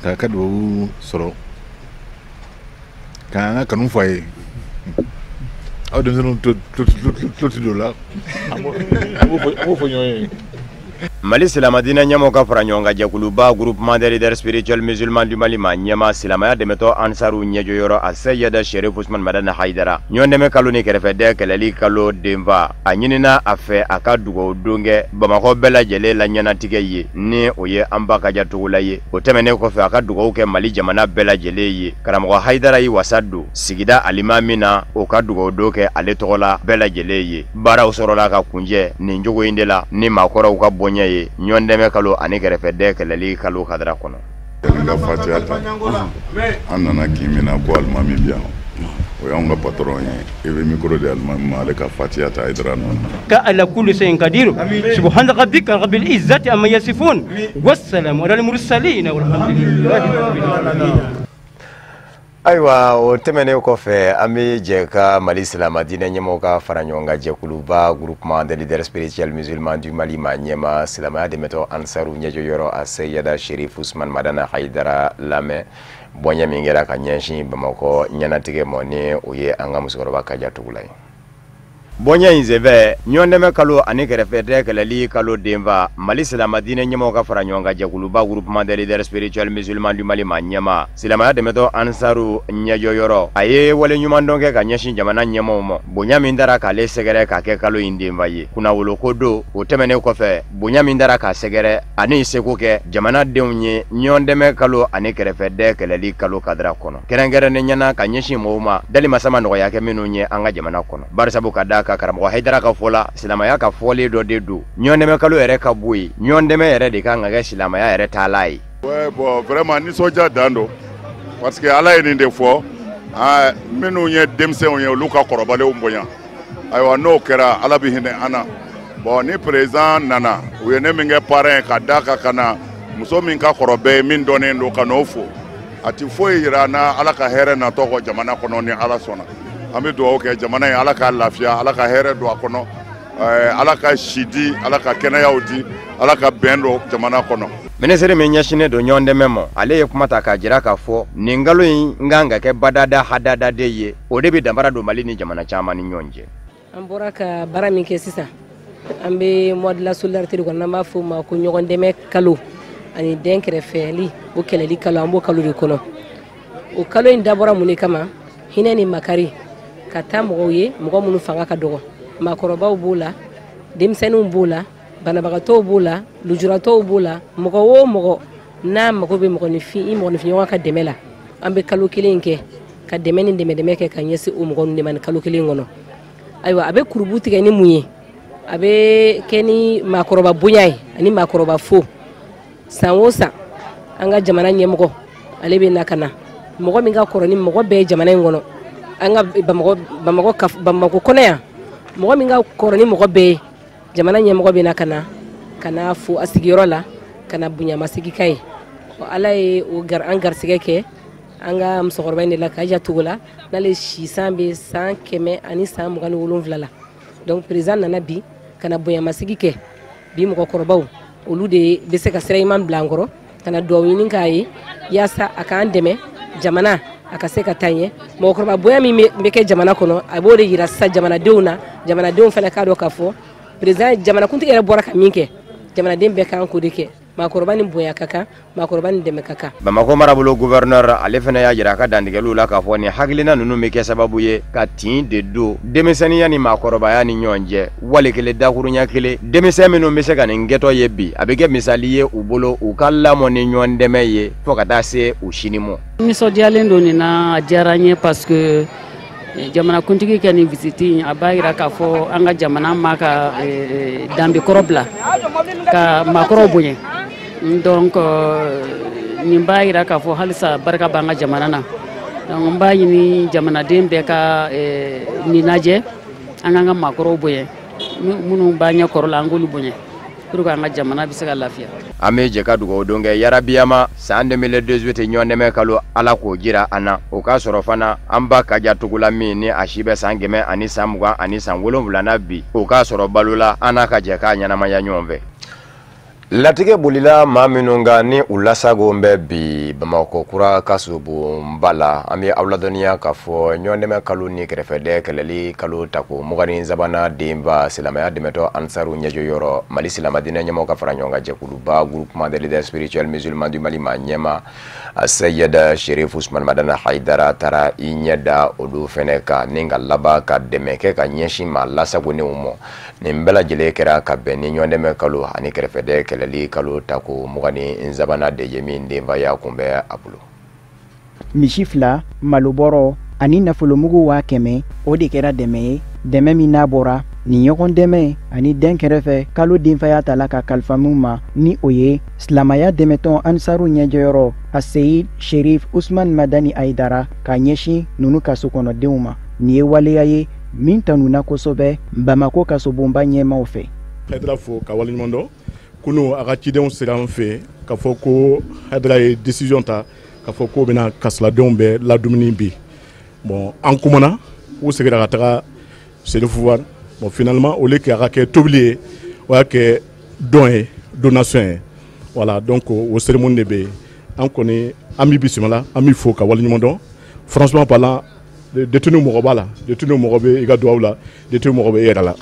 k'a ka duwawu sɔrɔ, k'an ka kanu fɔ a ye. Aw denmisɛnninw tulo tɛ don o la, an b'o fɔ ɲɔgɔn ye. Mali silamɛdiinɛ ɲɛmɔgɔ ka fara ɲɔgɔn kan jɛkuluba groupement des leaders spirituels musulmans du Mali ma ɲɛma silamɛya dɛmɛtɔ ansaru ɲɛjɔyɔrɔ a Seyida Sherif Usman Madani Hayidara ɲɔgɔndɛmɛ kalo ni kɛrɛfɛdɛn kɛlɛli kalo denfa a ɲinina a fɛ a ka dugawu don kɛ Bamakɔ bɛɛ lajɛlen la ɲɛnatigɛ ye ni o ye an ba Kaja Togola ye. O tɛmɛnen kɔfɛ a ka dugawu kɛ Mali jamana bɛɛ lajɛlen ye. Karamɔgɔ Hayidara y'i wasa don sigida alimami na o ka dugawu don kɛ ale tɔgɔ la bɛɛ lajɛlen ye. Baaraw sɔrɔla ka kunjɛ nin cogo in de la ni maakɔrɔw ka bonya ye ɲɔgɔndɛmɛ kalo ani kɛrɛfɛdɛn kɛlɛli kalo kadara kɔnɔ. N ka fatiya ta, an nana kin min na ko alimami bi yan, o y'anw ka patron ye. I bɛ micro di alimami ma, ale ka fatiya ta Hayidara nɔ na. Ka ala kulli shay'in qadir, subhana rabbika rabbil izzati amma yasifun, wassalamu alal mursalin walhamdulillahi rabbil alamin. Ayiwa, o tɛmɛnen kɔfɛ an bɛ jɛ ka Mali silamɛ diinɛ ɲɛmɔgɔw ka fara ɲɔgɔn kan jɛkuluba groupement des leaders spirituels musulmans du Mali ma ɲɛma silamɛya dɛmɛtɔ ansaru ɲɛjɔyɔrɔ a Seyida Sherif Usman Madani Hayidara lamɛn bonya min kɛra ka ɲɛsin Bamakɔ ɲɛnatigɛ ma ni o ye an ka musokɔrɔba Kaja Togola ye. Bonya in senfɛ ɲɔgɔndɛmɛ kalo ani kɛrɛfɛdɛn kɛlɛli kalo denfa Mali silamɛ diinɛ ɲɛmɔgɔw ka fara ɲɔgɔn kan jɛkuluba groupement des leaders spirituels musulmans du Mali ma ɲɛma silamɛya dɛmɛtɔ ansaru ɲɛjɔyɔrɔ a ye wale ɲuman dɔn kɛ ka ɲɛsin jamana ɲɛmɔgɔw ma bonya min dara k'ale sɛgɛrɛ k'a kɛ kalo in denfa ye kunnawolo ko don. O tɛmɛnen kɔfɛ bonya min dara k'a sɛgɛrɛ ani seko kɛ jamanadenw ye ɲɔgɔndɛmɛ kalo ani kɛrɛfɛdɛn kɛlɛli kalo kadara kɔnɔ kɛrɛnkɛrɛnnen ɲɛna ka ɲɛsin mɔgɔw ma dali masama nɔgɔya kɛ minnu ye an ka jamana kɔnɔ. Barisabu ka da ka karamɔgɔ Hayidara ka fɔ la silamɛya ka fɔlen dɔ de don ɲɔgɔndɛmɛ kalo yɛrɛ ka bɔ yen ɲɔgɔndɛmɛ yɛrɛ de kan ka kɛ silamɛya yɛrɛ taala ye. Ouais, bon, vraiment nisɔndiya dan don parce que Ala ye nin de fɔ Minnu ye denmisɛnw ye, olu ka kɔrɔbalenw bonya. Ayiwa, n'o kɛra, Ala bɛ hinɛ an na. Bon, ni président nana, u ye ne min kɛ parrain ye, ka d'a kan ka na muso min ka kɔrɔ bɛɛ ye, min dɔnnen don, ka n'o fo, a ti foyi yira an na Ala ka hɛrɛ natɔ kɔ jamana kɔnɔ. Ni Ala sɔnna, an bɛ dugawu kɛ jamana ye, Ala k'a lafiya, Ala ka hɛrɛ don a kɔnɔ, Ala ka si di, Ala ka kɛnɛyaw di, Ala ka bɛn don jamana kɔnɔ. Minisiri min ɲɛsinnen don ɲɔgɔn dɛmɛ ma, ale ye kuma ta k'a jira k'a fɔ nin kalo in kan ka kɛ badada hadada de ye, o de bɛ danfara don Mali ni jamana caman ni ɲɔgɔn cɛ. An bɔra ka baara min kɛ sisan, an bɛ mois de la solidarité de kɔnɔ, n'an b'a fɔ o ma ko ɲɔgɔn dɛmɛ kalo ani den kɛrɛfɛli, o kɛlɛli kalo. An b'o kalo de kɔnɔ. O kalo in dabɔra mun de kama? Hinɛ ni makari ka taa mɔgɔw ye, mɔgɔ minnu fanga ka dɔgɔ. Maakɔrɔbaw b'o la, denmisɛnninw b'o la, banabagatɔw b'o la, lujuratɔw b'o la. Mɔgɔ o mɔgɔ n'a mago bɛ mɔgɔninfin, i mɔgɔninfinɲɔgɔn ka dɛmɛ la, an bɛ kalo kelen kɛ ka dɛmɛ ni dɛmɛ dɛmɛ kɛ ka ɲɛsin o mɔgɔ ninnu de ma nin kalo kelen kɔnɔ. Ayiwa, a bɛ kurubu tigɛ ni mun ye? A bɛ kɛ ni maakɔrɔba bonya ye ani maakɔrɔba fo. San o san, an ka jamana ɲɛmɔgɔ, ale bɛ na ka na mɔgɔ min ka kɔrɔ ni mɔgɔ bɛɛ ye jamana in kɔnɔ, an ka Bamakɔ, Bamakɔ, Bamakɔ kɔnɔ yan, mɔgɔ min ka kɔrɔ ni mɔgɔ bɛɛ ye, jamana ɲɛmɔgɔ bɛ na ka na fo a sigiyɔrɔ la, ka na bonyamasegin k'a ye. Ala ye o an garisɛgɛ kɛ an ka musokɔrɔba in de la, Kaja Togola, n'ale si san bɛ san 127 la. Donc président nana bi ka na bonyamasegin kɛ. Bi mɔgɔkɔrɔbaw, olu de bɛ se ka sira ɲuman bila an kɔrɔ, ka na dugawu ɲini k'a ye yaasa a k'an dɛmɛ, jamana a ka se ka taa ɲɛ. Mɔgɔkɔrɔba bonya min bɛ kɛ jamana kɔnɔ, a b'o de yira sisan jamanadenw na. Jamanadenw fana k'a dɔn k'a fɔ président, jamanakuntigi yɛrɛ bɔra ka min kɛ, jamanaden bɛɛ kan k'o de kɛ. Maakɔrɔba ni bonya ka kan, maakɔrɔba ni dɛmɛ ka kan. Bamakɔ marabolo gouverneur, ale fana y'a jira a ka dantigɛliw la k'a fɔ nin hakilina ninnu bɛ kɛ sababu ye ka tin de don denmisɛnninya ni maakɔrɔbaya ni ɲɔgɔn cɛ. Wale kelen, dakurunya kelen, denmisɛn minnu bɛ se ka nin kɛtɔ ye bi, a bɛ kɛ misali ye u bolo, u ka lamɔ ni ɲɔgɔn dɛmɛ ye fo ka taa se u sini ma. Nisɔndiyalen don nin na, a diyara n ye, parce que jamanakuntigi kɛ nin visite in, a b'a yira k'a fɔ an ka jamana ma ka danbe kɔrɔ bila ka maakɔrɔw bonya. Donc nin b'a yira k'a fɔ halisa barika b'an ka jamana na. Donc n b'a ɲini jamanaden bɛɛ ka nin lajɛ, an k'an ka maakɔrɔw bonya, minnu b'an ɲɛ kɔrɔ la, an k'olu bonya pour que an ka jamana bɛ se ka lafiya. An bɛ jɛ ka dugawu don kɛ yarabiyama san 2018 ɲɔgɔn kalo, Ala k'o jira an na. O k'a sɔrɔ fana an ba Kaja Togola min ni a si bɛ san 127 na bi, o k'a sɔrɔ balola, an n'a ka jɛ k'a ɲɛnamaya ɲɔgɔn fɛ. Latigɛ bolila maa minnu kan ni u lasago bɛ bi Bamakɔ kura kasobonba la, an bɛ aw ladɔnniya k'a fɔ ɲɔgɔn kalo ni kɛrɛfɛdɛ kɛlɛli kalo tako 23 denba, silamɛya dɛmɛtɔ Ansaru ɲɛjɔyɔrɔ, Mali silamɛdinɛ ɲɛmɔgɔ ka fara ɲɔgɔn kan jɛkuluba, Groupement des leaders spirituels musulmans du Mali, maa ɲɛma Seyid Sherif Usman Madani Hayidara taara i ɲɛ da olu fɛnɛ kan ni ka laban ka dɛmɛ kɛ ka ɲɛsin maa lasagonenw ma. Nin bɛɛ lajɛlen kɛra ka bɛn ni ɲɔgɔn kalo ani kɛrɛfɛdɛ kɛlɛli kalo tako 23 de ye, min denbaya kun bɛ a bolo. Misi 2, malobɔrɔ ani nafolomugu 100,000, o de kɛra dɛmɛ ye, dɛmɛ min n'a bɔra nin ɲɔgɔn dɛmɛ ani den kɛrɛfɛ kalo denfaya ta la ka kalifa min ma, ni o ye silamɛya dɛmɛtɔn Ansaru ɲɛjɔyɔrɔ Aseyid Sherif Usman Madani Ayidara, ka ɲɛsin ninnu kaso kɔnɔdenw ma. Nin ye waleya ye min tanuna kosɛbɛ Bamako kasobonba ɲɛmaw fɛ. Hayidara fo ka waleɲuman dɔn. Kunu, a ka cidenw sera an fɛ k'a fɔ ko Hayidara ye décision ta k'a fɔ k'o bɛna kasoladenw bɛɛ ladumuni bi. Bon, an kumana, u seginna ka taga Serifu voir. Bon, finalement, au lieu que a ka kɛ tobili ye, o y'a kɛ don ye, donation ye. Voilà, donc o cérémonie de bɛ yen. An kɔni, an b'i bisimila, an b'i fo ka waleɲuman dɔn. Franchement parlant, détenu mɔgɔ b'a la, détenu mɔgɔ bɛ i ka duwawu la, détenu mɔgɔ bɛ e yɛrɛ la.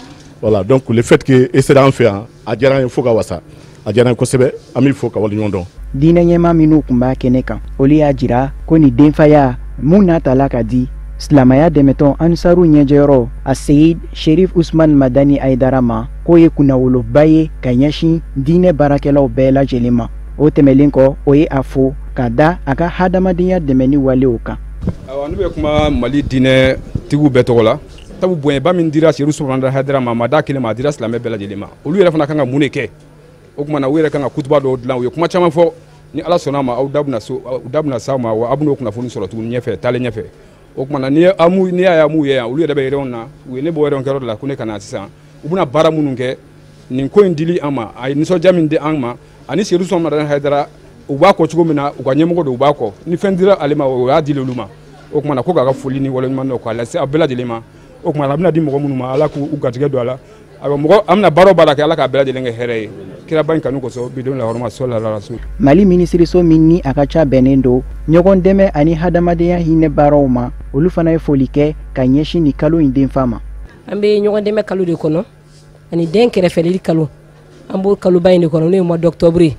Voilà, donc le fait que e sera an fɛ yan, a diyara an ye fo ka wasa, a diyara an ye kosɛbɛ, an b'i fo ka waleɲuman dɔn. Diinɛ ɲɛma minnu tun b'a kɛnɛ kan, olu y'a jira ko nin denfaya mun n'a tala ka di silamɛya dɛmɛtɔn Ansaru ɲɛjɔyɔrɔ Aseyid Sherif Usman Madani Ayidara ma, k'o ye kunnawoloba ye ka ɲɛsin diinɛ baarakɛlaw bɛɛ lajɛlen ma. O tɛmɛlen kɔ, o ye a fo ka da a ka hadamadenya dɛmɛni walew kan. Ayiwa, ne bɛ kuma Mali diinɛ tigiw bɛɛ tɔgɔ la, sabu bonyaba min dira Seyidu Usumani Hayidara ma, a ma d'a kelen ma, a dira silamɛ bɛɛ lajɛlen ma. Olu yɛrɛ fana kan ka mun de kɛ? O tuma na, u yɛrɛ kan ka kutuba dɔw dilan. U ye kuma caman fɔ. Ni Ala sɔnna a ma, aw da bɛna s'aw ma, wa aw bɛn'o kunnafoni sɔrɔ tuguni ɲɛfɛ, taalen ɲɛfɛ. O tuma na n'i y'a ye m'u ye yan, olu yɛrɛ bɛ réunion na, u ye ne bɔ réunion kɛyɔrɔ de la ko ne ka na sisan. U bɛna baara minnu kɛ, nin ko in dili an ma, a ye nisɔndiya min di an ma, ani Seyidu Usumani Madani Hayidara u b'a kɔ cogo min na, u ka ɲɛmɔgɔ don, u b'a kɔ. Ni fɛn dira ale ma, o y'a di olu ma. O tuma na ko k'a ka foli ni waleɲuman dɔn k'a lase a bɛɛ lajɛlen ma. O tuma na a bɛna di mɔgɔ minnu ma, Ala k'u garijɛgɛ don a la. Ayiwa, mɔgɔ an bɛna baara o baara kɛ, Ala k'a bɛɛ lajɛlen kɛ hɛrɛ ye kiraba in kanu kosɔn, bi don la hɔrɔma sɔli ala rasul. Mali minisiriso min ni a ka ca bɛnnen don ɲɔgɔn dɛmɛ ani hadamadenya hinɛ baaraw ma, olu fana ye foli kɛ ka ɲɛsin nin kalo in denfa ma. An bɛ ɲɔgɔn dɛmɛ kalo de kɔnɔ ani den kɛrɛfɛli kalo, an b'o kaloba in de kɔnɔ, n'o ye mois d'octobre ye.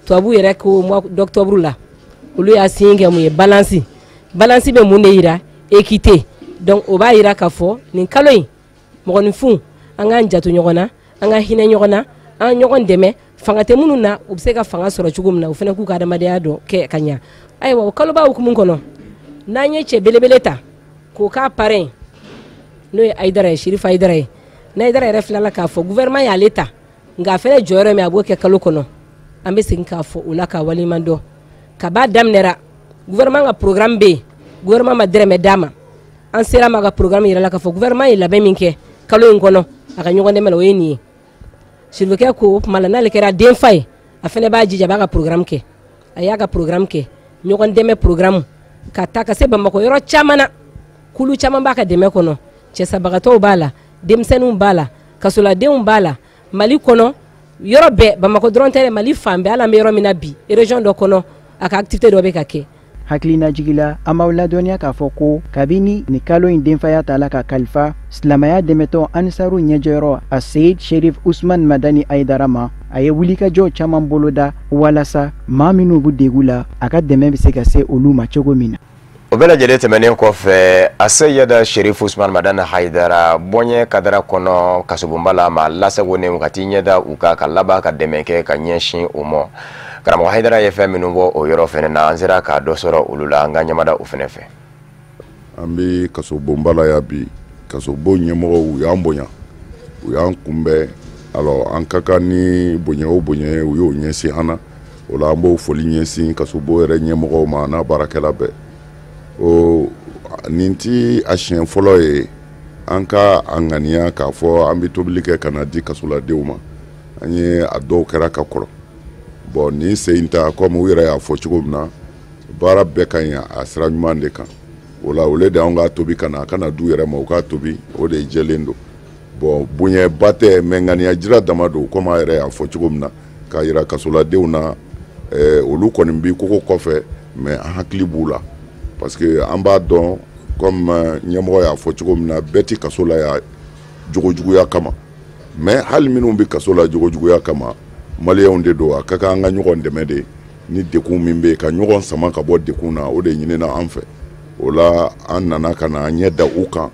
Tubabu yɛrɛ ko mois d'octobre la, olu y'a signe kɛ mun ye? Balance. Balance bɛ mun de yira? Équité. Donc o b'a yira k'a fɔ nin kalo in, mɔgɔninfin, an k'an janto ɲɔgɔn na, an ka hinɛ ɲɔgɔn na, an ɲɔgɔn dɛmɛ. Fanga tɛ minnu na, u bɛ se ka fanga sɔrɔ cogo min na, u fana k'u ka adamadenya dɔn kɛ ka ɲa. Ayiwa, o kaloba hukumu kɔnɔ, n'an ye cɛ belebele ta k'o k'a parrain, n'o ye Hayidara ye, Sirifu Hayidara ye. N'Hayidara yɛrɛ filala k'a fɔ gouvernement y'ale ta, nka a fana jɔyɔrɔ min a b'o kɛ kalo kɔnɔ, an bɛ segin k'a fɔ o la k'a waleɲuman dɔn. Kab'a daminɛra, gouvernement ka programme bɛ yen, gouvernement ma dɛrɛmɛ d'a ma. An sera ma ka programme yɛrɛ la k'a fɔ gouvernement ye labɛn min kɛ kalo in kɔnɔ a ka ɲɔgɔn dɛmɛ la, o ye nin ye. Sirifukɛ ko o tuma la n'ale kɛra denfa ye, a fana b'a jija, a b'a ka programme kɛ. A y'a ka programme kɛ, ɲɔgɔn dɛmɛ programme, ka taa ka se Bamakɔ yɔrɔ caman na, kulu caman b'a ka dɛmɛ kɔnɔ, cɛsabagatɔw b'a la, denmisɛnninw b'a la, kasoladenw b'a la, Mali kɔnɔ yɔrɔ bɛɛ, Bamakɔ dɔrɔn tɛ dɛ, Mali fan bɛɛ. Hali an bɛ yɔrɔ min na bi, région dɔ kɔnɔ, a ka activité dɔ bɛ ka kɛ. Hakilinajigi la, an b'aw ladɔnniya k'a fɔ ko kabini nin kalo in denfaya ta la ka kalifa silamɛya dɛmɛtɔn Ansaru ɲɛjɔyɔrɔ a Seyid Sherif Usman Madani Hayidara ma, a ye wulikajɔ caman boloda walasa maa minnu b'u degun la, a ka dɛmɛ bɛ se ka se olu ma cogo min na. O bɛɛ lajɛlen tɛmɛnen kɔfɛ, a Seyida Sherif Usman Madani Hayidara bɔɲɛ kadara kɔnɔ kasobonba la, maa lasagonnen ka t'i ɲɛda u kan ka laban ka dɛmɛ kɛ ka ɲɛsin o ma. Karamɔgɔ Hayidara ye fɛn minnu bɔ o yɔrɔ fɛnɛ na, an sera k'a dɔ sɔrɔ olu la, an ka ɲɛmada o fɛnɛ fɛ. An bɛ kasobonba la yan bi. Kasobon ɲɛmɔgɔw, u y'an bonya, u y'an kunbɛn. Alors an ka kan ni bonya o bonya ye, u y'o ɲɛsin an na. O la an b'o foli ɲɛsin kasobon yɛrɛ ɲɛmɔgɔw ma n'a baarakɛla bɛɛ. O nin ti a siɲɛ fɔlɔ ye an ka a ŋaniya k'a fɔ an bɛ tobili kɛ ka na di kasoladenw ma. An ye a dɔw kɛra ka kɔrɔ. Bon, nin sen in ta, komi u yɛrɛ y'a fɔ cogo min na, baara bɛɛ ka ɲi a sira ɲuman de kan. O la o de anw k'a tobi ka na, a kana du yɛrɛ ma, u k'a tobi, o de jɛlen don. Bon, bonyaba tɛ, mais ŋaniya jira dama don, komi a yɛrɛ y'a fɔ cogo min na, k'a yira kasoladenw na, olu kɔni bi kogo kɔfɛ, mais an hakili b'u la, parce que an b'a dɔn, comme ɲɛmɔgɔ y'a fɔ cogo min na, bɛɛ ti kaso la yan jogojuguya kama. Mais hali minnu bɛ kaso la jogojuguya kama, maliyɛnw de don. A ka kan an ka ɲɔgɔn dɛmɛ de, ni dekun min bɛ yen, ka ɲɔgɔn sama ka bɔ dekun na, o de ɲinina an fɛ. O la an nana ka na an ɲɛ da u kan.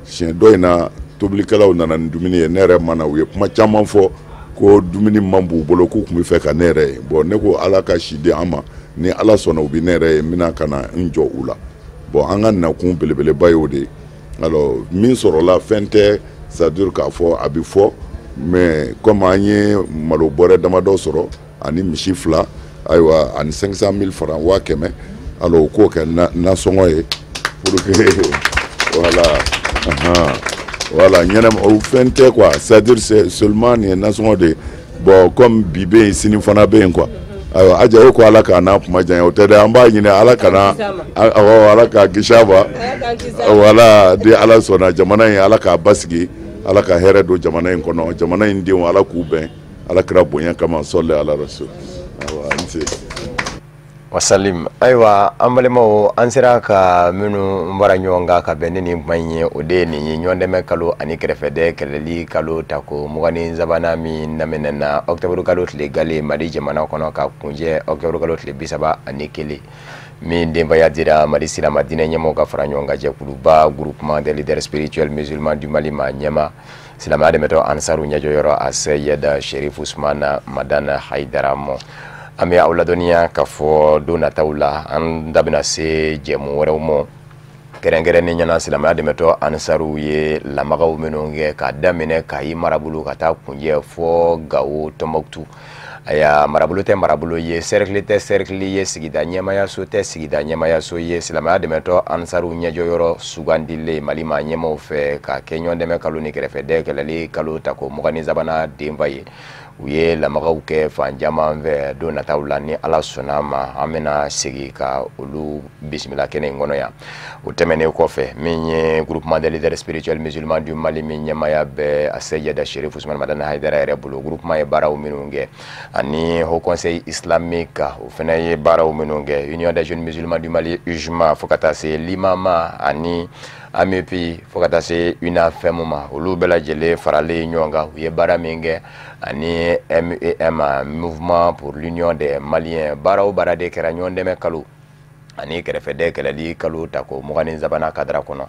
Siɲɛ dɔ in na, tobilikɛlaw nana ni dumuni ye, ne yɛrɛ ma na. U ye kuma caman fɔ ko dumuni man b'u bolo, k'u tun bɛ fɛ ka ne yɛrɛ ye. Bon, ne ko Ala ka si di an ma, ni Ala sɔnna, u bɛ ne yɛrɛ ye, n bɛna ka na n jɔ u la. Bon, an ka nakun belebeleba y'o de ye. Alors min sɔrɔla, fɛn tɛ, c'est à dire k'a fɔ a bɛ fɔ, mais comme an ye malo bɔrɛ damadɔ sɔrɔ ani misi 2, ayiwa, ani 500 000 francs, 100 000. Alors u k'o kɛ nasɔngɔ ye pour que voilà, voilà, ɲɛnama o fɛn tɛ quoi, c'est à dire c'est seulement nin ye nasɔngɔ de ye. Bon, comme bi bɛ yen, sini fana bɛ yen quoi. Ayiwa, Aja, e ko Ala k'a n'a kuma janya, o tɛ dɛ, an b'a ɲini Ala kana, awɔ, Ala k'a kisi a ma. Voilà, ni Ala sɔnna, jamana in, Ala k'a basigi, Ala ka hɛrɛ don jamana in kɔnɔ, jamana in denw, Ala k'u bɛn Ala kira bonya kama, sɔli ala rasul. Ayiwa, n se. Wasalim. Ayiwa, an balimaw, an sera ka minnu fara ɲɔgɔn kan ka bɛn ni nin kuma in ye, o de ye nin ye: ɲɔgɔn dɛmɛ kalo ani kɛrɛfɛdɛ kɛlɛli kalo tako 23nan min daminɛna octobre kalo tile gale Mali jamana kɔnɔ ka kunjɛ octobre kalo tile 31, min denbaya dira Mali silama diinɛ ɲɛmɔgɔ ka fara ɲɔgɔn kan jɛkuluba, Groupement des leaders spirituels musulmans du Mali, ma ɲɛma silamɛya dɛmɛtɔ Ansaru ɲɛjɔyɔrɔ a Seyida Sherif Usman Madani Hayidara mɔ. An bɛ aw ladɔnniya k'a fɔ don nataw la, an da bɛna se jɛmu wɛrɛw ma, kɛrɛnkɛrɛnnen ɲɛna silamɛya dɛmɛtɔ Ansaru ye lamagaw minnu kɛ k'a daminɛ Kayi marabolo ka taa kunjɛ fɔ Gawo, Tɔnbɔkutu. Aya, marabolo tɛ marabolo ye, cercle tɛ cercle ye, sigida ɲɛmayaso tɛ sigida ɲɛmayaso ye. Silamɛya dɛmɛtɔ Ansaru ɲɛjɔyɔrɔ sugandilen Mali maa ɲɛmaw fɛ ka kɛ ɲɔgɔn dɛmɛ kalo ni kɛrɛfɛdɛn kɛlɛli kalo tako 23nan denfa ye, u ye lamagaw kɛ fan caman fɛ. Don nataw la, ni Ala sɔnna ma, an bɛna segin ka olu bisimila kɛnɛ in kɔnɔ yan. O tɛmɛnen kɔfɛ, min ye Groupement des leaders spirituels musulmans du Mali min ɲɛmaya bɛ a Seyida Sherif Usman Madani Hayidara yɛrɛ bolo, groupement ye baaraw minnu kɛ, ani Haut Conseil islamique, o fana ye baaraw minnu kɛ, Union des jeunes musulmans du Mali UJMA, fo ka taa se Limama ani AMEPI, fo ka taa se UNAFEM ma, olu bɛɛ lajɛlen faralen ɲɔgɔn kan, u ye baara min kɛ, ani MEM, Mouvement pour l'Union des Maliens, baara o baara de kɛra ɲɔgɔn dɛmɛ kalo ani kɛrɛfɛdɛn kɛlɛli kalo tako 23nan kadara kɔnɔ.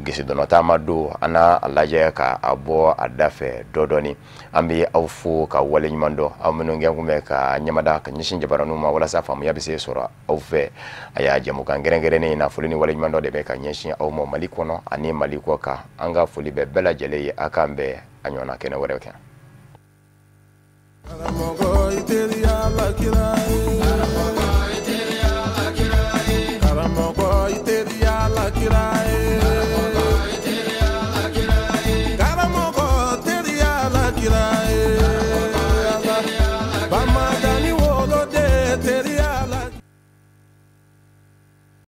Gese taama don, an n'a a lajɛ ka a bɔ a da fɛ dɔ dɔɔni. An bɛ aw fo ka waleɲuman dɔn, aw minnu kɛ kun bɛ ka ɲɛmada ka ɲɛsin jabaraninw ma walasa faamuya bɛ se sɔrɔ aw fɛ. A y'a jɛmukan kɛrɛnkɛrɛnnen in na, foli ni waleɲuman dɔ de bɛ ka ɲɛsin aw ma Mali kɔnɔ ani Mali kɔ kan. An ka foli bɛ bɛɛ lajɛlen ye. A k'an bɛn a ɲɔgɔnna kɛnɛ wɛrɛ kan. Karamɔgɔ i teriya la kira.